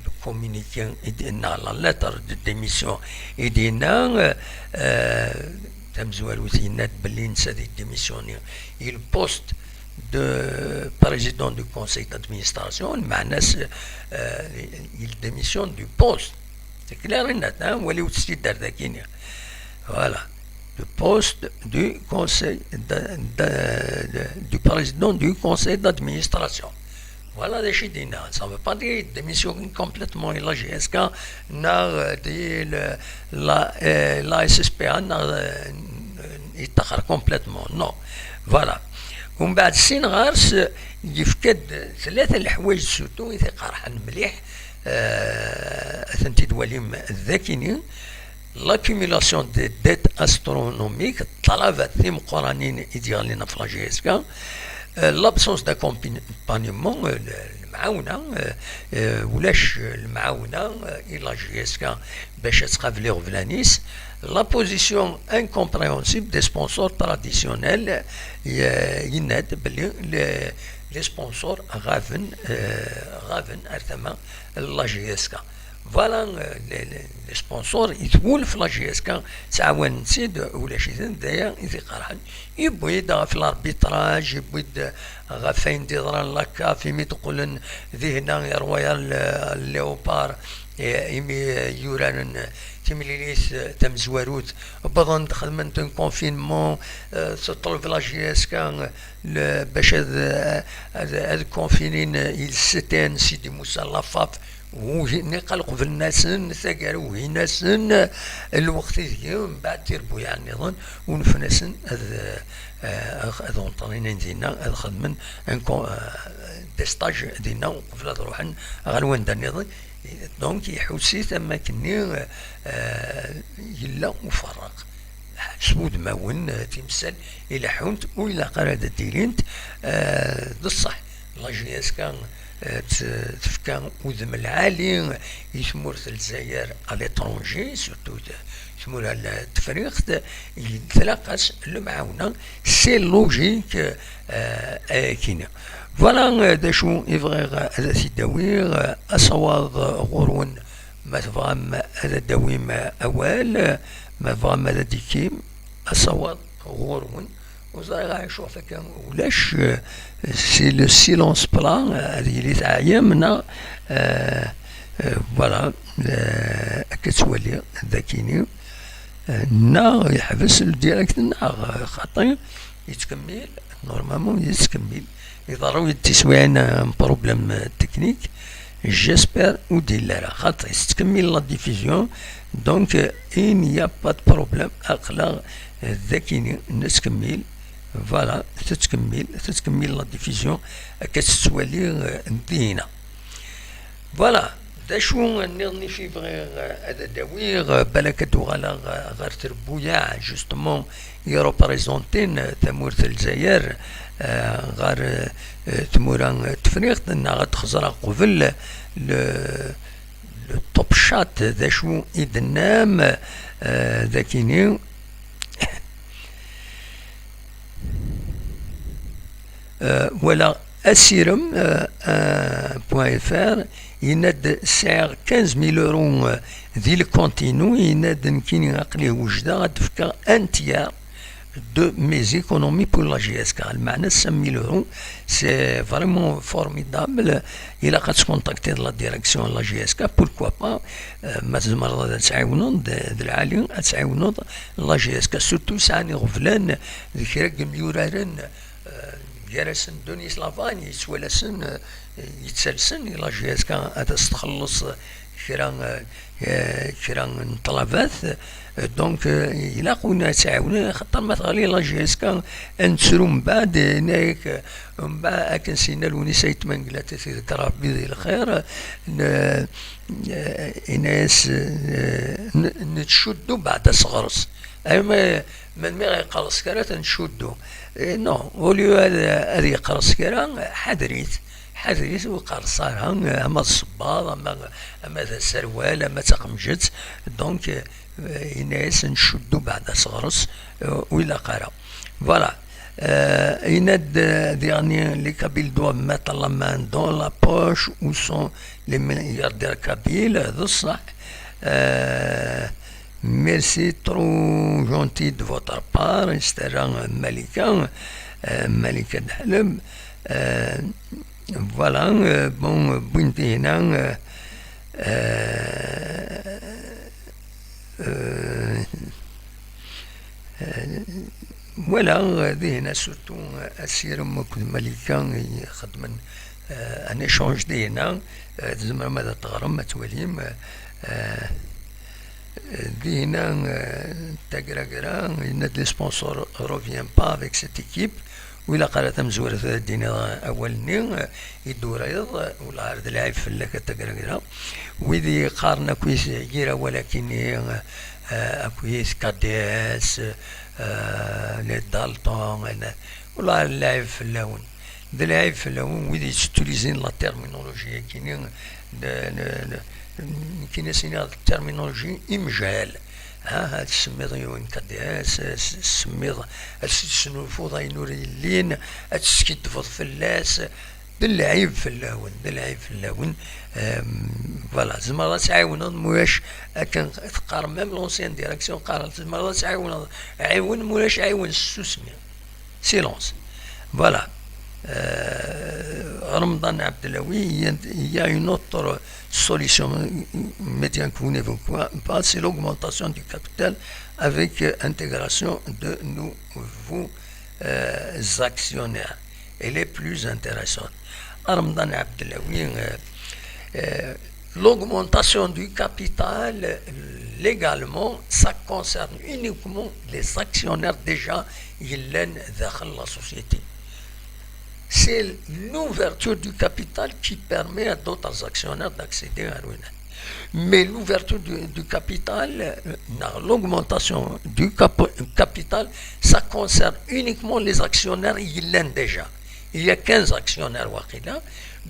le communiqué i d-, neɣ la lettre de démission i d-yenna, euh, tamezwarut yenna-d belli netta di démissionner il poste de président du conseil d'administration, lmeɛna-s, euh, il démissionne du poste. C'est clair et net, hein? Waliwet-tt-id ar dagi-nni. Voilà. Du poste du conseil de, de, de, du président du conseil d'administration. Voilà d acu i d-yenna. Ça veut pas dire démissionner complètement la J S K, neɣ, euh, di le, la, euh, la S S P A, neɣ, euh, yettaxer complètement. Non. Voilà. Umbeɛd, sin ɣer-s, yefka-d tlata leḥwayeǧ surtout i t-iqerḥen mliḥ, euh, ad tent-id-walim dagi-nni. L'accumulation des dettes astronomiques, ṭṭlaba timeqqranin i d-yeɣlin ɣef la J S K, euh, l'absence d'accompagnement, euh, le, lemɛawna, euh, euh, ulac, euh, lemɛawna, euh, i la J S K bac ad tqabel iɣeblan-is, la position incompréhensible des sponsors traditionnels, euh, yenna-d belli les, les sponsors ɣaben, euh, ɣaben ar tama n la J S K. Voilà, euh, les, les, les sponsors, i twulef la J S K, ttɛawanen-tt-id, ulac-iten, d aya i t-iqerḥen. Yewwi-d ɣef l'arbitrage, yewwi-d ɣef wayen d-yeḍran la CAF, imi d-qqlen dihna i Royal, eh, Léopard, eh, imi, eh, yuraren timlilit, eh, tamezwarut, wwḍen-d xedmen-d un confinement, eh, teṭleb la J S K, eh, le-, bac ad, ad, ad confinin, eh, il C T N Sidi Moussa Lafaf, ugi-, niqal qeblen-asen, taggara ugin-asen, eh, lweqt ideg, mbeɛd tirbuyaɛ nniḍen, unfen-asen ad, eh, ad, ad unṭren dinna, ad xedmen un con-, eh, des stages dinna, uqbel ad ruḥen ɣer wanda nniḍen. Donc, iḥuss-it am wakken-nni, eh, yella uferreq. S wudmawen, eh, timsal ileḥḥunt, ur ilaq ara ad d-ilint, eh, d ṣṣeḥ. La J S K, eh, t-, tefka udem lɛali i tmurt n Lezzayer à l'étranger, surtout t-, tmura n Tefriqt, i tlaq-as lemɛawna, c'est logique, eh, ayakini. Voilà, eh, d acu i bɣiɣ ad t-id-awiɣ, eh, asawaḍ, eh, ɣur-wen, ma tebɣam ad d-tawim awal, ma tebɣam ad d-tikim, asawaḍ ɣur-wen. Ur ẓriɣ acu akka ulac, eh, si le silence plat, eh, ad yili teɛyam, neɣ, eh, eh, voilà, eh, akka ttwaliɣ dakini, eh, neɣ yeḥbes le direct, neɣ, eh, xaṭi, yettkemmil, normalement yettkemmil. Iḍerru-yi-d tiswiɛin, eh, un problème, eh, technique. J'espère ur d-yelli ara. Xaṭi, tettkemmil la diffusion. Donc, eh, il n'y a pas de problème. Aql-aɣ, eh, dakini, nettkemmil. Voilà, tettkemmil, tettkemmil la diffusion. Akka tettwali, eh, dihina. Voilà, d acu nniḍen i fi bɣiɣ, eh, ad d-awiɣ, eh, balak ad d-uɣaleɣ, eh, ɣer Trebbuyaɛ, justement, i représenten, eh, tamurt n Lezzayer, eh, ɣer, eh, tmura n Tefriqt, neɣ ad xeẓreɣ qbel le, le top chat, d acu i d-tennam, eh, dakini. Eh, wala asirem, eh, eh, point F R, yenna-d: "Sɛiɣ quinze mille euros, eh, di lkont-inu", yenna-d: "Nekkini aql-i wejdeɣ ad d-fkeɣ un tiers de mes économies pour la J S K." Lmeɛna cinq mille euros, c'est vraiment formidable. Ilaq ad tkontaktiḍ la direction n la J S K, pourquoi pas, eh, ma tzemreḍ ad tɛiwneḍ, d, d lɛali ad tɛiwneḍ la J S K, surtout sɛan iɣeblan d kra n yimyuraren, eh, gar-asen Denis Lavagne, yettwalasen, eh, yettalsen i la J S K ad as-txelleṣ kra, eh, eh, kra n ṭṭlabat. Eh, donc, eh, ilaq win ad tɛiwnen, xaṭer ma teɣli la J S K, ad nettru mbeɛd, eh, yenna-yak, eh, mbeɛd akken s-yenna Lewnis Ayt Mengellat, ad t-iḍegger Rebbi di lxir, n-, eh, yenna-yas, eh, n-, nettcuddu beɛd aseɣres. Ay ma, ma, mi ɣ-yeqqerṣ kra, ad t-ncuddu. Eh, non, au lieu ad, ad yeqqerṣ kra, ḥader-it. Ḥader-it, ur qqerṣ ara, ama d ṣṣebbaḍ, ama, ama d aserwal, ama d taqemjet. Donc, eh, yenna-yas ncuddu beɛd aseɣres, eh, ur ilaq ara. Voilà. Eh, yenna-d, eh, diɣen, les Kabyles doivent mettre la main dans la poche, où sont les milliardaires kabyles, d ṣṣeḥ. Eh, merci, trop gentil de votre part, s-terra Malika, eh, Malika Deḥleb. Eh, voilà, eh, bon, wwin-d hina, eh, eh, eh, eh, voilà, eh, dihina surtout, eh, asirem akked Malika i xedmen, eh, un échange dihina, eh, tzemrem ad teɣrem, ad twalim, eh, eh, dihina, eh, tagragra, yenna-d: "Le sponsor revient pas avec cette équipe." Ur ilaq ara tamezwarut ad d-iniḍ awal-nni, eh, i d-turiḍ, eh, wellah ar d lɛib fell-ak a tagragra. Wid yeqqaren akkit yir awal akkin-nni, eh, akkit K D S, eh, les Dalton, eh, wellah ar lɛib fell-awen. D lɛib fell-awen wid yettutilisin la terminologie-agi-nni, n, n, n, nekkini ad s-iniɣ d terminologie imejhal. Ha, ad tsemmiḍ yiwen K D S, ad s-, tsemmiḍ, ad s-tesnulfuḍ ayen ur yellin, ad teskiddbeḍ fell-as. D lɛib fell-awen, d lɛib fell-awen. Em, voilà, tzemreḍ ad tɛiwneḍ, mulac akken teqqar même l'ancienne direction, qqaren tzemreḍ ad tɛiwneḍ, ɛiwen, mulac ɛiwen s tsusmi. Silence. Voilà. Euh, Ramdan Abdelawi, il y a- il y a une autre solution, mais bien que vous n'évoquez pas, c'est l'augmentation du capital avec euh, intégration de nouveaux euh, actionnaires. Elle est plus intéressante. Ramdan Abdelawi, euh, euh, l'augmentation du capital, euh, légalement, ça concerne uniquement les actionnaires déjà yellan daxel la société. C'est l'ouverture du capital qui permet à d'autres actionnaires d'accéder à l'U N L. Mais l'ouverture du, du capital, euh, non, l'augmentation du cap- capital, ça concerne uniquement les actionnaires yellan déjà. Il y a quinze actionnaires, waqila.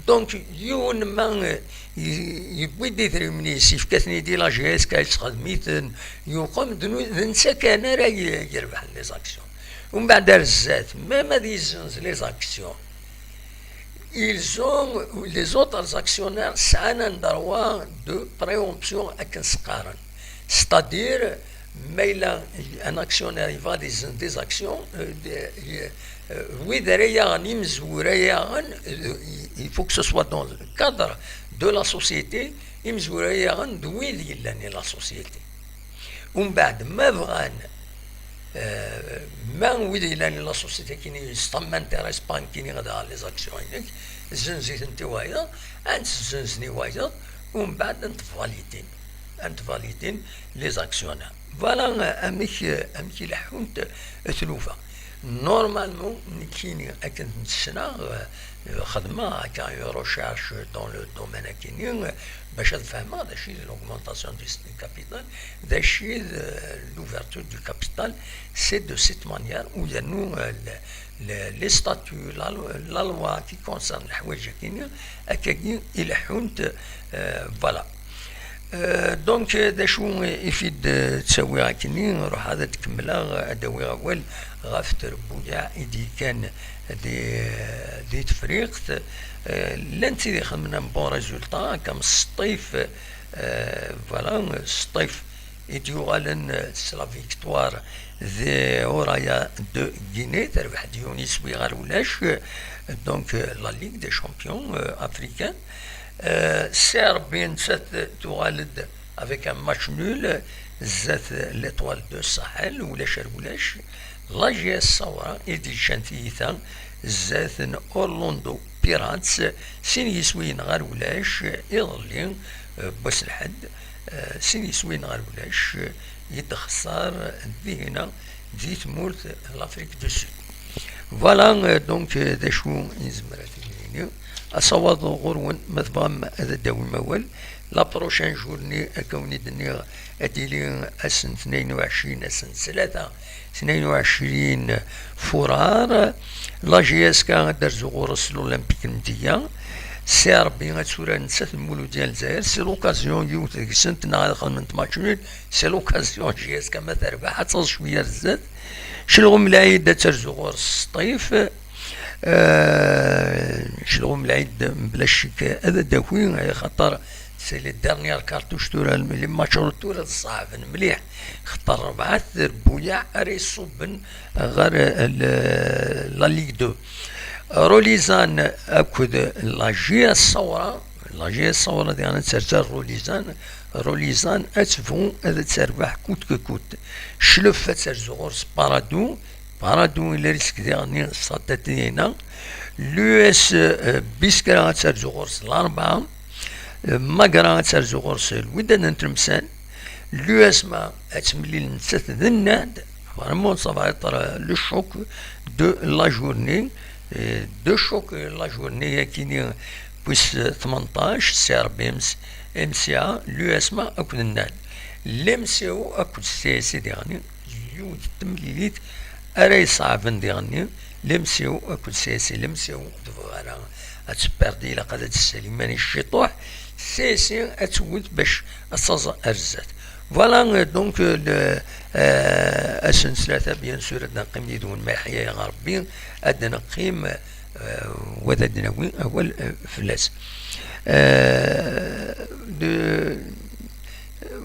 Donc, yiwen ma, euh, y- yewwi-d idrimen-is, yefka-ten-id i la G S K, yettxedm-iten, yuqem, d nu- d netta kan ara y- yerbeḥen les actions. Umbeɛd ar zdat, même ad yezzenz les actions, ils ont, les autres actionnaires sɛan un droit de préemption akken s-qqaren. C'est-à-dire, ma yella un actionnaire yebɣa ad yezzenz des actions, euh, de- y- euh, wid ara yaɣen, imezwura yaɣen, euh, il faut que ce soit dans le cadre de la société, imezwura yaɣen d wid yellan i la société. Umbeɛd, ma bɣan, euh, ma wid yellan i la société kini, s tam intéresse pas kini ad aɣen les actions inek, zzenz-itent i wayeḍ, ad tent-zzenzen i wayeḍ, umbeɛd ad tent-validin, ad tent-validin les actionnaires. Voilà, euh, amek, euh, amek i leḥḥunt, euh, tlufa. Normalement, nekkini akken ssneɣ, euh, xedmeɣ akka une recherche dans le domaine akini, euh, bac ad fehmeɣ d acu i d l'augmentation du capital, d acu i d, euh, l'ouverture du capital, c'est de cette manière où il y a nous, euh, le- le- les statuts, la, lo- la loi qui concerne leḥwayeǧ akini, akkagi i leḥḥunt, euh, voilà. Euh, donc, euh, d acu i fi d-ttawiɣ akkenni, ruḥ ad d-kemmleɣ, ad d-awiɣ awal ɣef trebbuyaɛ i d-yekkan di, di Tefriqt. Euh, llan tid ixedmen un bon résultat, akka Sṭif, euh, voilà, Sṭif i d-yuɣalen s la victoire di Uraya de Guinée, terbeḥ-d yiwen iswi ɣer ulac. Donc, euh, la Ligue des champions, euh, africaine. Euh, Serbie, nettat, tuɣal-d avec un match nul, zdat l'Étoile de Sahel, ulac ar ulac. La G S Sawra i d-yeččan tiyita, zdat n Orlando Pirates, sin yiswiyen ɣer ulac, iḍelli, euh, n wass lḥedd, euh, sin yiswiyen ɣer ulac, euh, i d-xṣar dihina di tmurt l'Afrique du Sud. Voilà, euh, donc, euh, d acu i nezmer ad t-id-nini. Asawaḍ ɣur-wen, ma tebɣam ad d-tawim awal. La prochaine journée, akka wen-id-nniɣ, ad d-tili ass n tnayen u ɛecrin, ass n ttlata, tnayen u ɛecrin furar. La G S K ad d-terzu ɣur-s l'Olympique n Dya. Si Ṛebbi ad turar nettat d Muludya n Lezzayer. C'est l'occasion, yiwet deg-sent, neɣ ad xedment match nul. C'est l'occasion, G S K ma terbeḥ, ad taẓ cwiya ar zdat. Celɣum Lɛid ad terzu ɣur-s Sṭif. Euh, Celɣum Lɛid, mebla ccek, ad d-taki, axaṭer c'est les dernières cartouches tura, les matchs retour ad ṣeɛben mliḥ. Xaṭer rebɛa trebbuyaɛ ara iṣubben ɣer, euh, le- la Ligue deux. Rolizan akked la G S Sawra, la G S Sawra diɣen ad terzer Rolizan, Rolizan ad tebɣu ad terbeḥ coûte que coûte. Clef ad terzu ɣur-s Paradou, Paradou ila risk diɣen s tadadina. L'U S, euh, Biskra ad terzu ɣur-s Larebɛa. Euh, Magra ad terzu ɣur-s Lwidad n Tlemsan. L'U S M A ad temlil nettat d Nnad. Vraiment, ça va être, euh, le choc de la journée. Euh, deux chocs, euh, la journée, yakini, puis, euh, tmenṭac, C R B M C, M C A, l'U S M A akked Nnad. L'M C O akked C S C diɣen, yiwet n temlilit ara iṣeɛben diɣen, l'M C O akked C S C. L'M C O ur tebɣi ara ad tperdi, ilaq ad tessali iman-is ciṭuḥ. C S C ad tewwet bac ad taẓ ar zdat. Voilà, euh, donc, euh, le, euh, ass n ttlata, bien sûr, ad neqqim yid-wen ma yeḥya-yaɣ Rebbi, ad neqqim, euh, wa ad d-nawi awal, euh, fell-as. Euh, de,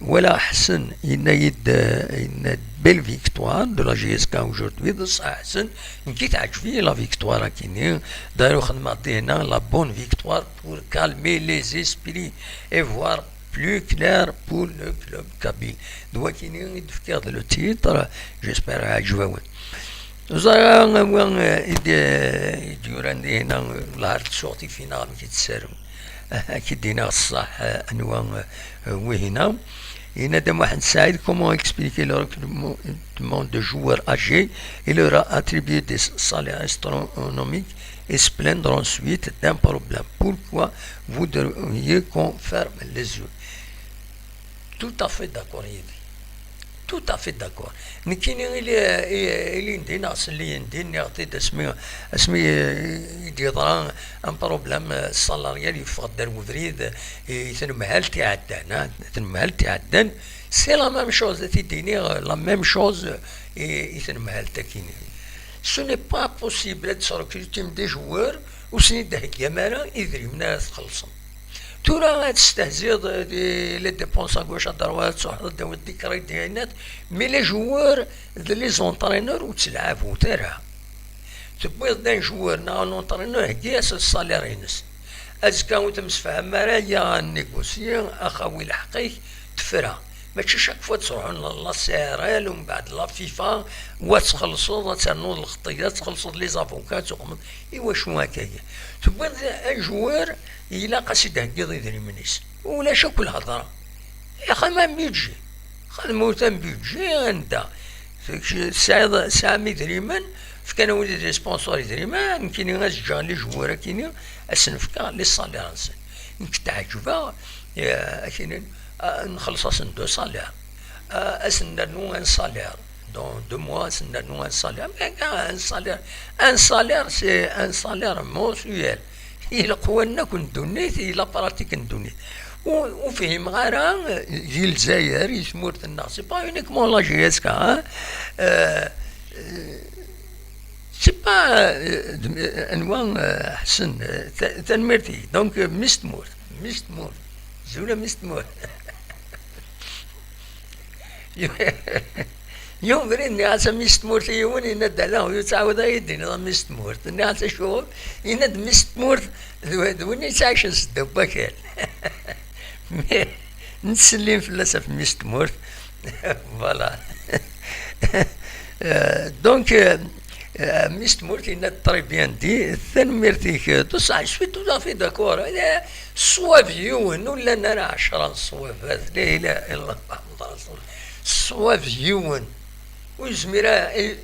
Voilà, Ḥsen, yenna-yi-d, euh, yenna-d, belle victoire de la J S K aujourd'hui, d ṣṣeḥ Ḥsen, nekk teɛǧeb-iyi la victoire akini, d'ailleurs xedmeɣ-d dinna la bonne victoire pour calmer les esprits et voir plus clair pour le club kabyle. D wakini i d-fkiɣ d le titre, j'espère ɛǧeb-awen. Ẓriɣ anwa, eh, i d-, eh, i d-yuran dinna, eh, la art sorti fina, amek i tessaru. Ad k-id-iniɣ ṣṣeḥ, eh, anwa, eh, wihina. Yenna-d Mohamed Saïd, comment expliquer le recrutement de joueurs âgés? Il leur a attribué des salaires astronomiques et se plaindre ensuite d'un problème. Pourquoi voudriez qu'on ferme les yeux? Tout à fait d'accord yid-i. Tout à fait d'accord. Nekkini ili, ili, ilindi neɣ selli indi, nniɣ-t-id asmi, asmi, eh, i d-yeḍra un problème, eh, salarial, yeffeɣ-d ar webrid, eh, i tenmehalt iɛeddan, ah, tenmehalt iɛeddan, c'est la même chose, ad t-id-iniɣ, la même chose i, i tenmehalt akini. Ce n'est pas possible ad tesrekrutim des joueurs ur sen-id-theggam ara idrimen ara txellṣem. Tura ad testehziḍ di les dépenses à gauche à droite, ad truḥeḍ ad d-tawiḍ des crédits, mais les joueurs d les entraîneurs ur ttelɛabut ara. Tewwiḍ-d un joueur neɣ un entraîneur, heggi-as le salaire-ines. Azekka ur temsefham ara, ya négocier, axawi lḥeqq-ik, tefra. Mačči chaque fois ad truḥeḍ la C R L, umbeɛd la FIFA, wa ad txellṣeḍ, ad ternuḍ lxeṭṭ-ik, ad txellṣeḍ les avocats, ad tuqmeḍ. Iwacu akka-ya? Tewwiḍ un joueur, ilaq ad s-id-theggiḍ idrimen-is. Ulac akk lhedra. Ixdem un budget. Xedmet un budget anda tesɛiḍ, tesɛam idrimen, fkan-awen-id les sponsors idrimen, nekkini ad ǧǧeɣ les joueurs akini, ad sen-fkeɣ les salaires-nsen. Nekk teɛǧeb-aɣ, eh, akini, ah, nxelleṣ-asen deux salaires. Ah, ad sen-nernu un salaire. Dans deux mois, ad sen-nernu un salaire. Mais un salaire, un salaire, c'est un salaire mensuel. Ilaq wanna akk n ddunit, i la pratique n ddunit. Ur, ur fhimeɣ ara, eh, di Lezzayer, i tmurt-nneɣ, c'est pas uniquement la J S K, hein. Euh, euh, c'est pas, euh, anwa, euh, Ḥsen, euh, ta-, tanemmirt-ik. Donc, euh, mmi-s n tmurt, mmi-s n tmurt. Zula mmi-s n tmurt. Yiwen ubrid nniɣ-as a mmi-s n tmurt i yiwen, yenna-d ala, ur yettɛawad ara ad yi-d-tiniḍ a mmi-s n tmurt. Nniɣ-as acuɣef? Yenna-d mmi-s n tmurt d, d win yettɛicen seddaw n wakal. Mais nettsellim fell-as ɣef mmi-s n tmurt. Voilà. Euh, donc, euh, euh, mmi-s n tmurt yenna-d très bien dit, tanemmirt-ik, euh, tout ça, je suis tout à fait d'accord. Eh, ṣṣwab yiwen, ur llan ara ɛecra n ṣṣwabat, la ilaha illallah Muḥemmed Rasul. Ṣṣwab yiwen. Ur yezmir ara, i-,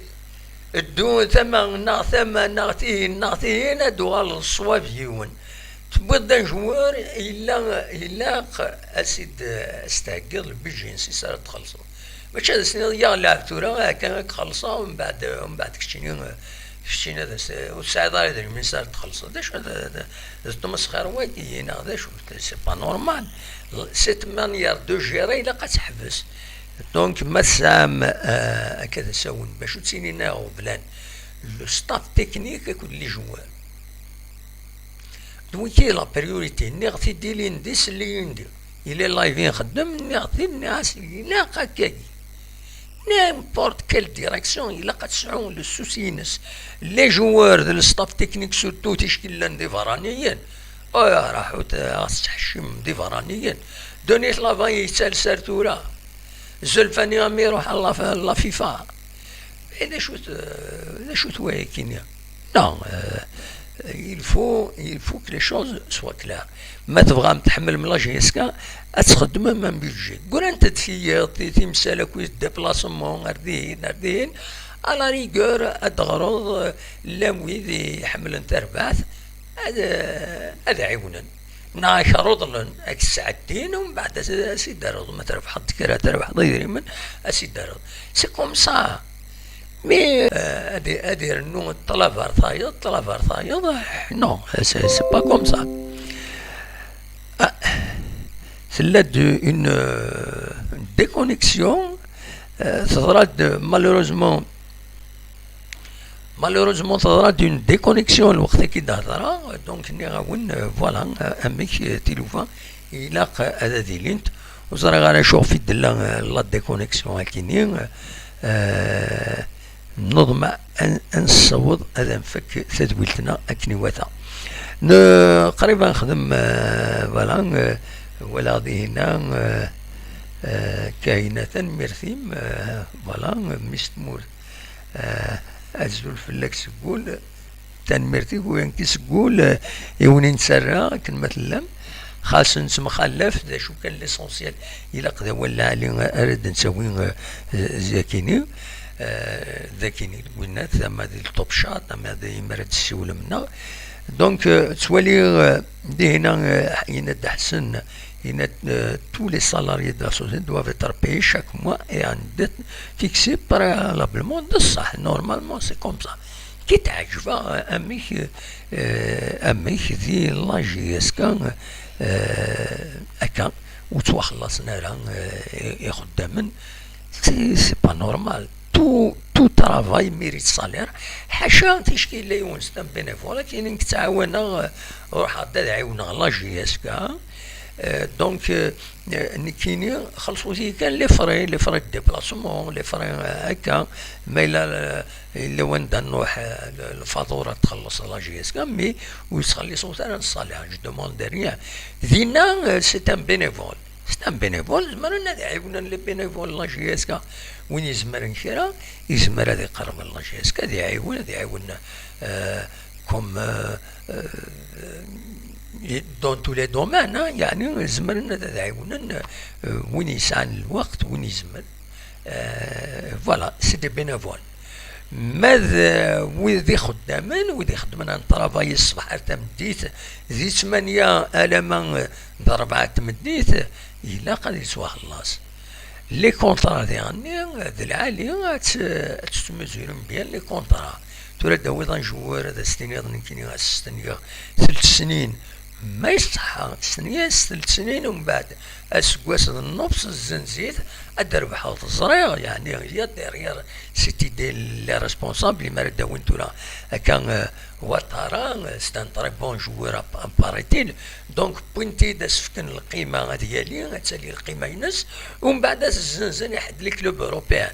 ddu tama neɣ tama neɣ tihin neɣ tihin, ad d-uɣaleḍ ṣṣwab yiwen. Tewwiḍ-d un joueur, illa, ilaq ad s-id-, ad s-theggiḍ le budget-nnes ara txellṣeḍ. Mačči ad as-tiniḍ, ya lɛeb tura, akka ad k-xellṣeɣ, mbeɛd, mbeɛd keččini, keččini ad as-, ur tesɛiḍ ara idrimen-is ara txellṣeḍ. D acu, d, d, d ttmesxir wagi, neɣ d acu? C'est pas normal. Cette manière de gérer, ilaq ad teḥbes. Donc, ma tesɛam, euh, akka d asawen, bac ur ttinin ara ɣeblan, le staff technique akked les joueurs. D wiki la priorité, nniɣ-t-id ilindi, selli-yi-d. Yella live i nxeddem, nniɣ-t-id, nniɣ-as, ilaq akkagi. N'importe quelle direction, ilaq ad tesɛu le souci-ines. Les joueurs, d le staff technique surtout, ticki llan d iberraniyen. Oh, ya, raḥut, eh, ad tettḥeccim d iberraniyen. Donnez-le avant, yettales ar tura. Zulfani a mi iruḥ ɣer la, la FIFA. Eh, d acu-t, eh, d acu-t wayakini? Non, euh, il faut, il faut que les choses soient claires. Ma tebɣam tḥemmlem la J S K, ad txeddmem un budget. Grant-d tiyiḍ, ti-, timsal akkit déplacement, ar dihin, ar dihin. À la rigueur, ad d-teɣreḍ, euh, llan wid iḥemmlen tarbaɛt, ad, ad ɛiwnen. Neɣ ad k-reḍlen, ad k-sɛeddin, umbeɛd ad, ad s-id-terreḍ. Ma trebḥeḍ kra, trebḥeḍ idrimen, ad s-id-terreḍ. C'est comme ça. Mais, euh, ad, ad irennu ṭṭlaba ar tayeḍ, ṭṭlaba ar tayeḍ, eh, non, c'est, c'est pas comme ça. Ah, tella-d une, euh, une déconnexion, euh, teḍra-d malheureusement, malheureusement teḍra-d une déconnexion lweqt-agi d-hedreɣ, donc nniɣ-awen, euh, voilà, euh, amek, euh, tilufa ilaq ad ad ilint. Ur ẓriɣ ara acu ɣef i d-tella, eh, la déconnexion akkenni. Eh, neḍmeɛ ad, ad nessaweḍ ad nfak tadwilt-nneɣ akken iwata. Ne, qrib ad nexdem, eh, voilà, eh, walaɣ dihinna, eh, eh, Kahina, tanemmirt-im, eh, voilà, eh, mmi-s n tmurt, eh, azul fell-ak seg wul. Tanemmirt-ik, ula nekk seg wul, eh, i wen i nettarra akken ma tellam. Xas nettemxallaf, d acu kan, l'essentiel, ilaq d awal lɛali ara d-nettawi, eh, zikini, eh, dakini deg winnat, ama di le Top Chat, ama di, mi ara d-tessiwlem neɣ. Donc, eh, ttwaliɣ, eh, dihina, eh, yenna-d Ḥsen, yenna-d, eh, tous les salariés de la société doivent être payés chaque mois et un date fixée préalablement. D ṣṣeḥ, normalement, c'est comme ça. Ki teɛǧeb-aɣ amek, eh, amek di la J S K, eh, akka ur ttwaxellaṣen ara, eh, ixeddamen. C'est, c'est pas normal. Tout, tout travail mérite salaire. Ḥaca ticki yella yiwen, c'est un bénévole, akken nekk ttɛawaneɣ, eh, ruḥeɣ-d ad ɛiwneɣ la J S K. Eh, donc, eh, nekkini xellṣen-iyi kan les frais, les frais de déplacement, les frais, eh, akka, ma yella, eh, yella wanda nruḥ, eh, lfaḍura txelleṣ la J S K, mais ur yettxelliṣ ara salaire, je demande rien. Dinna, eh, c'est un bénévole. C'est un bénévole, zemren ad ɛiwnen les bénévoles la J S K. Win izemren kra, izmer ad iqerreb la J S K, ad iɛiwen, ad iɛiwen, eh, comme, eh, eh, dans tous les domaines, hein, yeɛni zemren ad, ad ɛiwnen, eh, win yesɛan lweqt, win izemren. Eh, voilà, c'est des bénévoles. Ma d, eh, wid d ixeddamen, wid ixeddmen un travail ṣṣbeḥ ar tameddit, di ttmanya alama, eh, d rebɛa n tmeddit, ilaq ad yettwaxellaṣ. Les contrats diɣenni, d lɛali, ad tt-, ad tettmezurem bien les contrats. Tura ad d-tawiḍ un joueur, ad as-tiniḍ nekkini ad s-teniɣ telt snin, ma iṣeḥḥa, stenyi-as telt snin, umbeɛd aseggas d nnefs, zzenz-it, ad d-rebḥeɣ, teẓriɣ, yeɛni, il y a derrière cette idée, les responsables, imi ara d-awin tura akka, euh, Ouattara, euh, c'est un très bon joueur, à pa-, paraît-il. Donc, wwin-t-id, ad s-fken lqima, ad yali, ad tali lqima-ines, umbeɛd ad s-zzenzen i ḥedd les clubs européens.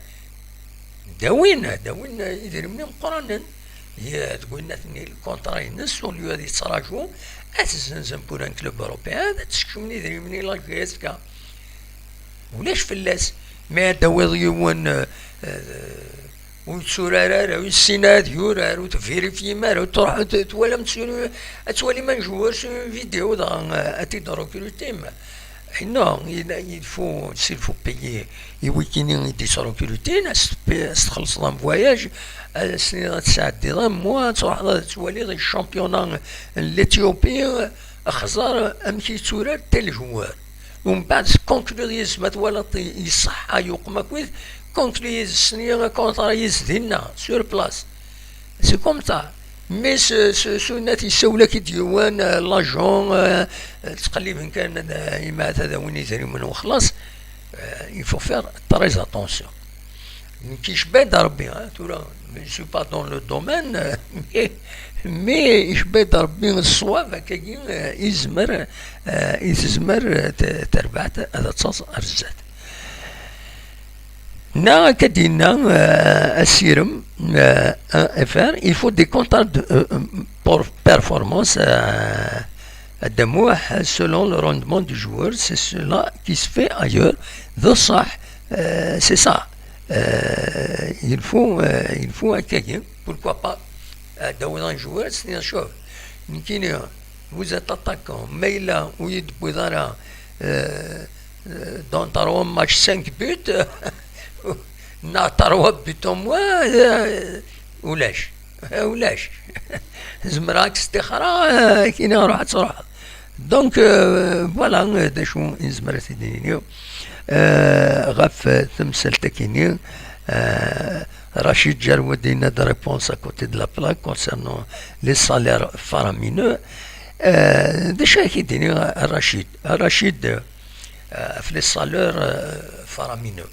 Dawin, dawin idrimen imeqqranen. Ye-, deg winna-ten-i lkontra-ines, au lieu ad yettraǧu, ad t-zzenzen pour un club européen, ad t-sekcmen idrimen i la J S K. Ulac fell-as. Mi ad d-tawiḍ yiwen, eh, eh, ur yetturar ara, ur yessin ad yurar, ur tvirifyim ara, ur truḥ, ur t-, twalam, ad twalim un joueur sur une vidéo, dɣa, eh, ad t-id-rekrutim. Non, il, il faut, s'il faut payer i wikini i d-yettrekrutin, ad s-, ad s-txellṣeḍ un voyage, ad s-, ad tesɛeddiḍ un mois, ad truḥeḍ ad twaliḍ les championnats n l'Éthiopie, xẓer amek yetturar tel joueur. Umbeɛd conclure yis, ma twalaḍ yesseḥḥa, yuqem akkit, conclure yis ssniya contrat yis dinna, sur place. C'est comme ça. Mais s, s, s unat yessawel-ak-id yiwen, euh, l'agent, euh, ttqelliben kan, euh, imaɛt ad awin idrimen u xlaṣ. Euh, il faut faire très attention. Nekk icba-d Rebbi, hein, tura, je suis pas dans le domaine, euh, mais, mais icba-d Rebbi ṣṣwab, akkagi, euh, izmer, euh, i tezmer, euh, t-, terbaɛt ad taẓ ar zdat. Neɣ akka d-yenna, euh, asirem, euh, un F R, il faut des contrats de, euh, pour performance, euh, à Damouh, selon le rendement du joueur, c'est cela qui se fait ailleurs. D ṣṣeḥ, euh, c'est ça. Euh, il faut, euh, il faut akkagi, pourquoi pas, euh, ad d-tawiḍ un joueur, c'est un joueur. Nekkini, vous êtes attaquant, ma yella ur yi-d-tewwiḍ ara, euh, euh, dans trois matchs cinq buts, neɣ trois buts au moins, euh, ulac, ulac. Zemreɣ ad k-stixreɣ, euh, kini ruḥ ad truḥeḍ. Donc, euh, voilà, euh, d acu i nezmer ad t-id-nini, euh, ɣef, euh, temsalt-akini, euh, Rachid Djerwoudi yenna-d réponse à côté de la plaque concernant les salaires faramineux. Euh, d acu ara k-id-iniɣ a Rachid? A Rachid, euh, ɣef les salaires, euh, faramineux.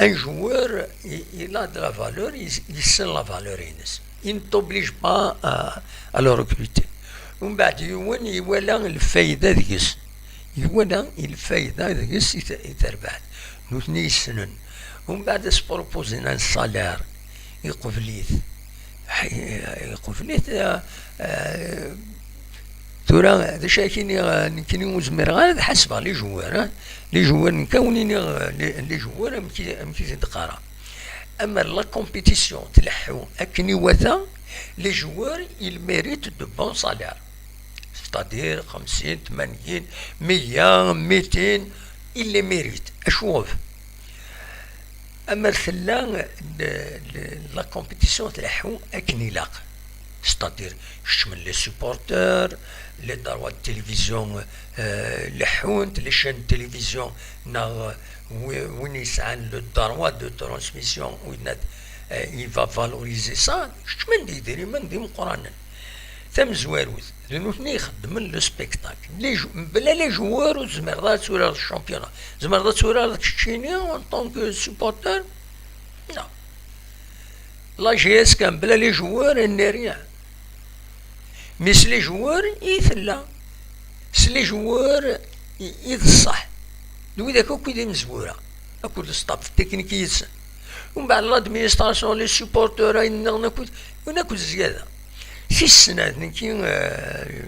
Un joueur, il, il a de la valeur, il, il sait la valeur-ines. Il ne t'oblige pas à, à le recruter. Umbeɛd yiwen iwala lfayda deg-s. Iwala i lfayda deg-s i t-, i terbaɛt. Nutni yessnen. Umbeɛd, as-propozin un salaire. Iqbel-it. Ḥi-, iqbel-it, eh, eh, tura, d acu ara k-iniɣ, eh, nekkini ur zmireɣ ara ad ḥasbeɣ les joueurs, eh? Les joueurs, nekk ad wen-iniɣ, eh, les, les joueurs, amek i, amek i t-id-qqareɣ. Ama la compétition tleḥḥu akken iwata, les joueurs, ils méritent de bons salaires. C'est-à-dire xemsin, tmanyin, meyya, mitin, ils les méritent. Acuɣef? Amer tella le, le, la compétition tleḥḥu akken ilaq. C'est-à-dire, kecmen les supporters, les droits de télévision, euh, leḥḥun-t, les chaînes de télévision, neɣ wi-, win yesɛan le droit de transmission, winna, euh, il va valoriser ça, kecmen-d idrimen d imeqqranen. Tamezwarut, d nutni ixeddmen le spectacle. Les jou-, mebla les joueurs ur tezmireḍ ara ad turareḍ championnat. Tzemreḍ ad turareḍ keččini en tant que supporter? Non. La J S K mebla les joueurs, elle n'est rien. Mais s les joueurs i tella. S les joueurs i, i d ṣṣeḥ. D widak akk i d imezwura. Akked le staff technique yid-sen. Umbeɛd l'administration, les supporters, ayen nniḍen akked, win akked zzyada. Tis snat, nekki, eh,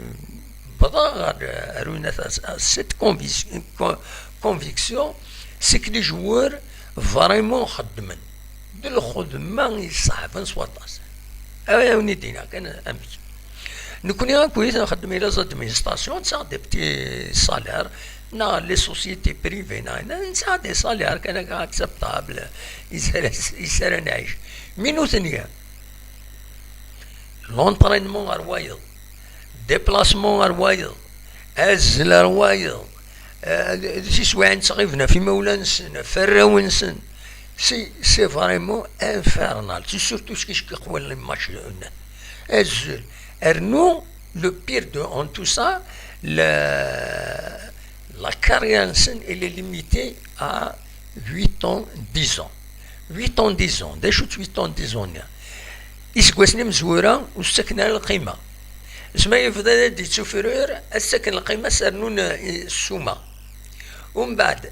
wwḍeɣ ɣer, ɣer winat, à, à cette convic-, con-, conviction, c'est que les joueurs vraiment xeddmen. D lxedma i ṣeɛben s waṭas. Ay, awen-id-iniɣ kan amek. Nekni akk i nxeddem i les administrations, nesɛa des petits salaires, neɣ les sociétés privées, neɣ, neɣ nesɛa des salaires kan akka acceptables, i s ara, i s ara nɛic. Mi nutni, l'entraînement ar wayeḍ, déplacement ar wayeḍ, azzel ar wayeḍ, eh, d tiswiɛin ttɣiben ɣef imawlan-nsen, ɣef warraw-nsen. C'est, c'est vraiment infernal. C'est surtout ce qui, ce qui qwel les matchs de, azzel. Rnu, le pire de, en tout ça, le, la carrière-nsen, elle est limitée à huit ans, dix ans. Huit ans, dix ans. D acu-tt huit ans, dix ans-nni? Iseggasen imezwura ur s-ttaken ara lqima. Asmi yebda ad d-yettufrir, ad s-ttaken lqima, s rnun, eh, ssuma. Umbeɛd,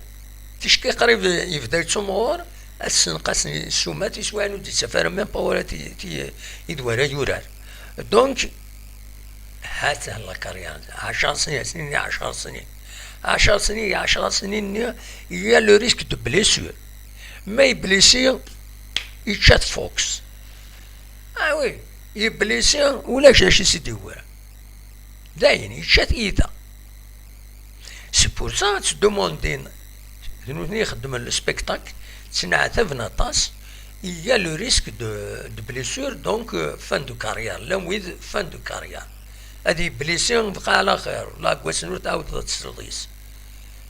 ticki qrib yebda yettumɣur, ad s-senqasen ssuma, tiswiɛin ur d-yettaf ara même pas wara ti-, ti-, i d wara yurar. Donc, ha-tt-an la carrière, ɛecṛ snin, snin, ɛecṛ snin. Ɛecṛ snin, ɛecṛ snin-nni, il y a le risque de blessure. Ma yeblisi, yečča-t Fox. Ah oui, yeblisi, ulac d acu i s-id-iwwir. Dayen, yečča-t yita. C'est pour ça, ttdemandin, d nutni ixeddmen le spectacle, ttneɛtaben aṭas, il y a le risque de, de blessure, donc, euh, fin de carrière, llan wid fin de carrière. Ad yeblisi, bqa ɛla xir, la gwasen ur tɛawdeḍ ad tesleḍ yis.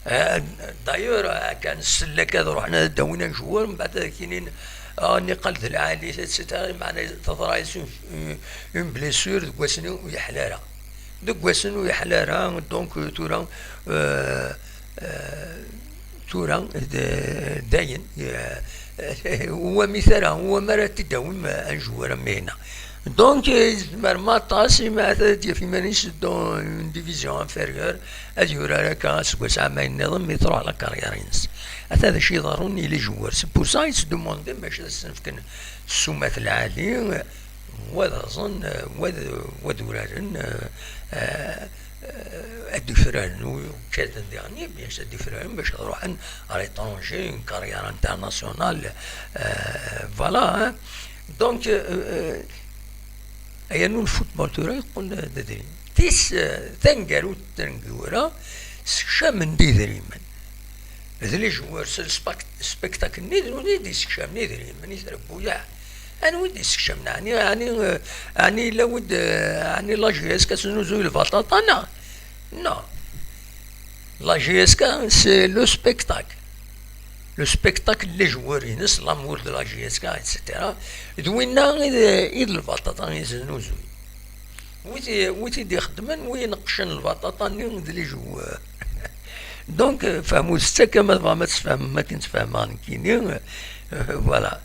Eh, d'ailleurs, eh, kan ssellak ad ruḥen ad d-awin un joueur, mbeɛd ad ak-inin, ah, niqal d lɛali, et cetera. Meɛna teḍra-yas une, une blessure, deg wass-nni ur yeḥla ara. Deg wass-nni ur yeḥla ara, donc, euh, tura, euh, euh, tura, d-, dayen, euh, ur wamit ara, ur wam ara ad t-id-tawim, euh, un joueur am wina. Donc, euh, yezmer ma aṭas, imi ata ad d-yaf iman-is dans une division inférieure, ad yurar akka aseggas ɛamayen nniḍen, mi truḥ la carrière-ines. Ata d acu iḍerrun i les joueurs. C'est pour ça i ttdemandin bac ad sen-fken ssumat lɛali, wa d aẓen, wa d, wa d uraren, eh, eh, ad d-ufraren, u-, ukkaten diɣen, bien sûr, ad d-ufraren bac ad ruḥen à l'étranger, une carrière internationale, eh, voilà, hein. Donc, eh, eh, Yernu lfutbol tura yeqqel d adrim. Tis, eh, taneggarut n tnegwura, sekcamen-d idrimen. D les joueurs s lspek-, spectacle-nni, d nutni i d-yessekcamen idrimen i trebbuyaɛ. Anwa i d-yessekcamen? Ɛni, ɛni, eh, ɛni yella wid, eh, ɛni la J S K tesnuzuy lbaṭaṭa, neɣ? Non. La J S K, c'est le spectacle. Le spectacle, les joueurs-ines, l'amour de la J S K, et cetera. D winna i d, i d lbaṭaṭa i znuzuy. Wi t-, wi t-id-ixeddmen, wi ineqqcen lbaṭaṭa-nni d les joueurs. Donc, euh, fehmut-tt akka ma tebɣam ad tfehmem akken tfehmeɣ nekkini. Euh, voilà.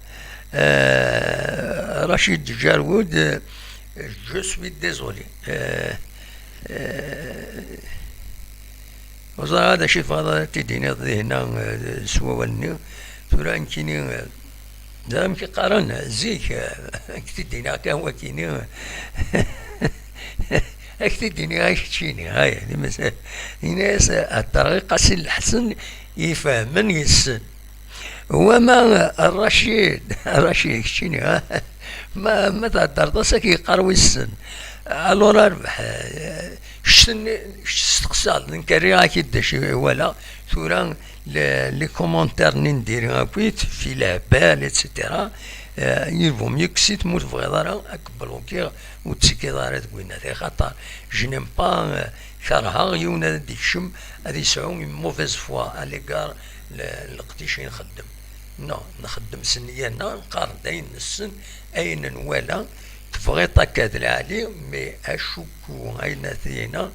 Euh, Rachid Jarwood, euh, je suis désolé. Euh, euh, Ur ẓriɣ d acu i tebɣiḍ ad t-id-tiniḍ dinna, eh, s wawal-nni. Tura nekkini, eh, d amek i qqaren zik, eh, ad k-t-id-iniɣ kan wakkini, ad k-t-id-iniɣ i keččini, ay, d imas-, ini-as, eh, heddreɣ i Qasi Lḥsen, ifehmen, yessen. Wama, eh, Racid, Racid, keččini, ha? Ma, ma theddreḍ-as, ad k-yeqqar wissen. Alors, a Rrbeḥ, eh, kečč tenni-, kečč testeqsaḍ, nekk rriɣ-ak-id d acu i walaɣ. Tura, le-, les commentaires-nni n diri akkit, fi lehbal, et cetera, eh, il vaut mieux kkes-it, ma ur tebɣiḍ ara ad k-blokiɣ, ur tettekkiḍ ara deg winna. Axaṭer, je n'aime pas, eh, kerheɣ yiwen ad d-ikcem, ad yesɛu une mauvaise foi à l'égard n le-, leqdic i nxeddem. Non, nxeddem s nniya-nneɣ, nqar-d ayen nessen, ayen nwala, tebɣiḍ akka d lɛali, mais acukku ayen at-, ayen-a,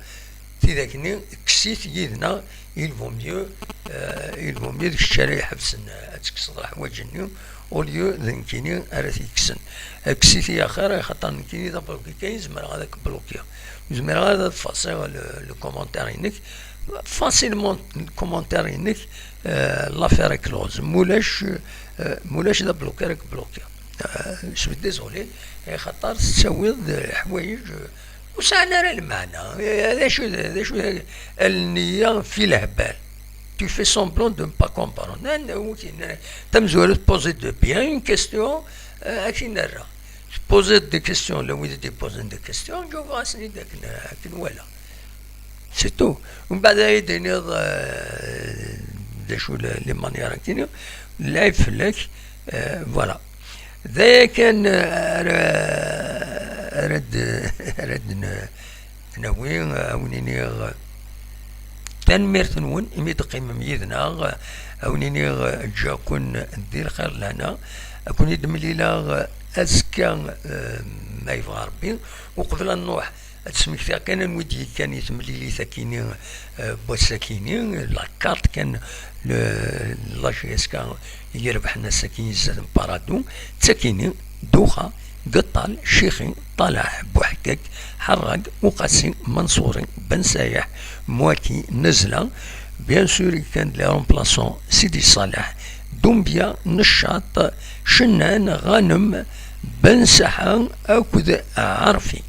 tidak-nni, kkes-it yid-neɣ, il vaut mieux, euh, il vaut mieux d kečč ara iḥebsen, euh, ad tekkseḍ leḥwaǧ-nni, au lieu d nekkini ara t-yekksen. Euh, kkes-it i axir, axaṭer nekkini d abloki kan i zemreɣ ad k-blokiɣ. Ur zmireɣ ara ad fasiɣ le, le commentaire-inek. Facilement, le commentaire-inek, euh, l'affaire est close. Mulac, euh, mulac d abloki ara k-blokiɣ. Euh, je suis désolé, axaṭer tettawiḍ-d leḥwayeǧ, euh, ur sɛan ara lmeɛna. Eh, d acu, d acu, lniya fi lehbal. Tu fais semblant de ne pas comprendre. Nan, wiki, nan, tamezwarut, poser de bien une question, euh, akin nerra. Tposer des questions, la wid i d-iposen des questions, ǧawbeɣ-asen-id akken, akken wala. C'est tout. Mbeɛd ara yi-d-tiniḍ, euh, d acu le-, les manières akin, lɛib fell-ak, euh, voilà. D aya kan, euh, ara, ara d-, ara d-, nawi, euh, a wen-iniɣ, euh, tanemmirt-nwen imi d-teqqimem yid-neɣ, euh, a wen-iniɣ, euh, ǧǧiɣ-ken di lxir lehna, a ken-id-mlileɣ, euh, azekka, euh, ma yebɣa Rebbi. Uqbel ad nruḥ, ad d-smektiɣ kan anwa i d-yekkan i temlilit akini, euh, n wass-akini, la carte kan, le, la J S K i irebḥen ass-akini zdat n Paradou, d takini, Duxa, Geṭṭal, Cixi, Ṭalaḥ, Buḥekkak, Ḥerrag, Uqasi, Manṣuri, Ben Sayeḥ, Mwaki, Nezla, bien sûr, kan les remplaçants, Sidi Ṣaleḥ, Dumbia, Neccaṭ, Cennan, Ɣanem, Ben Saḥa akked Ɛarfi.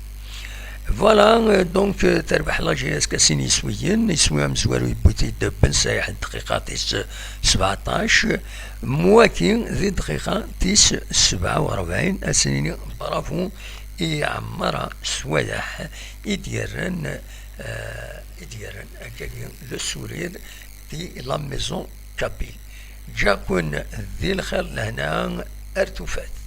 Voilà, euh, donc, euh, terbeḥ la J S K sin yiswiyen, iswi amezwaru yewwi-t-id Ben Sayeḥ ddeqiqa tis sebɛeṭṭac, Mwaki di ddeqiqa tis sebɛa u rebɛin, ad s-nini bravo i Ɛmara Swayeḥ i d-yerran, euh, i d-yerran akkagi le sourire di la maison kabyle. Ǧǧiɣ-ken di lxir lehna ar tufat.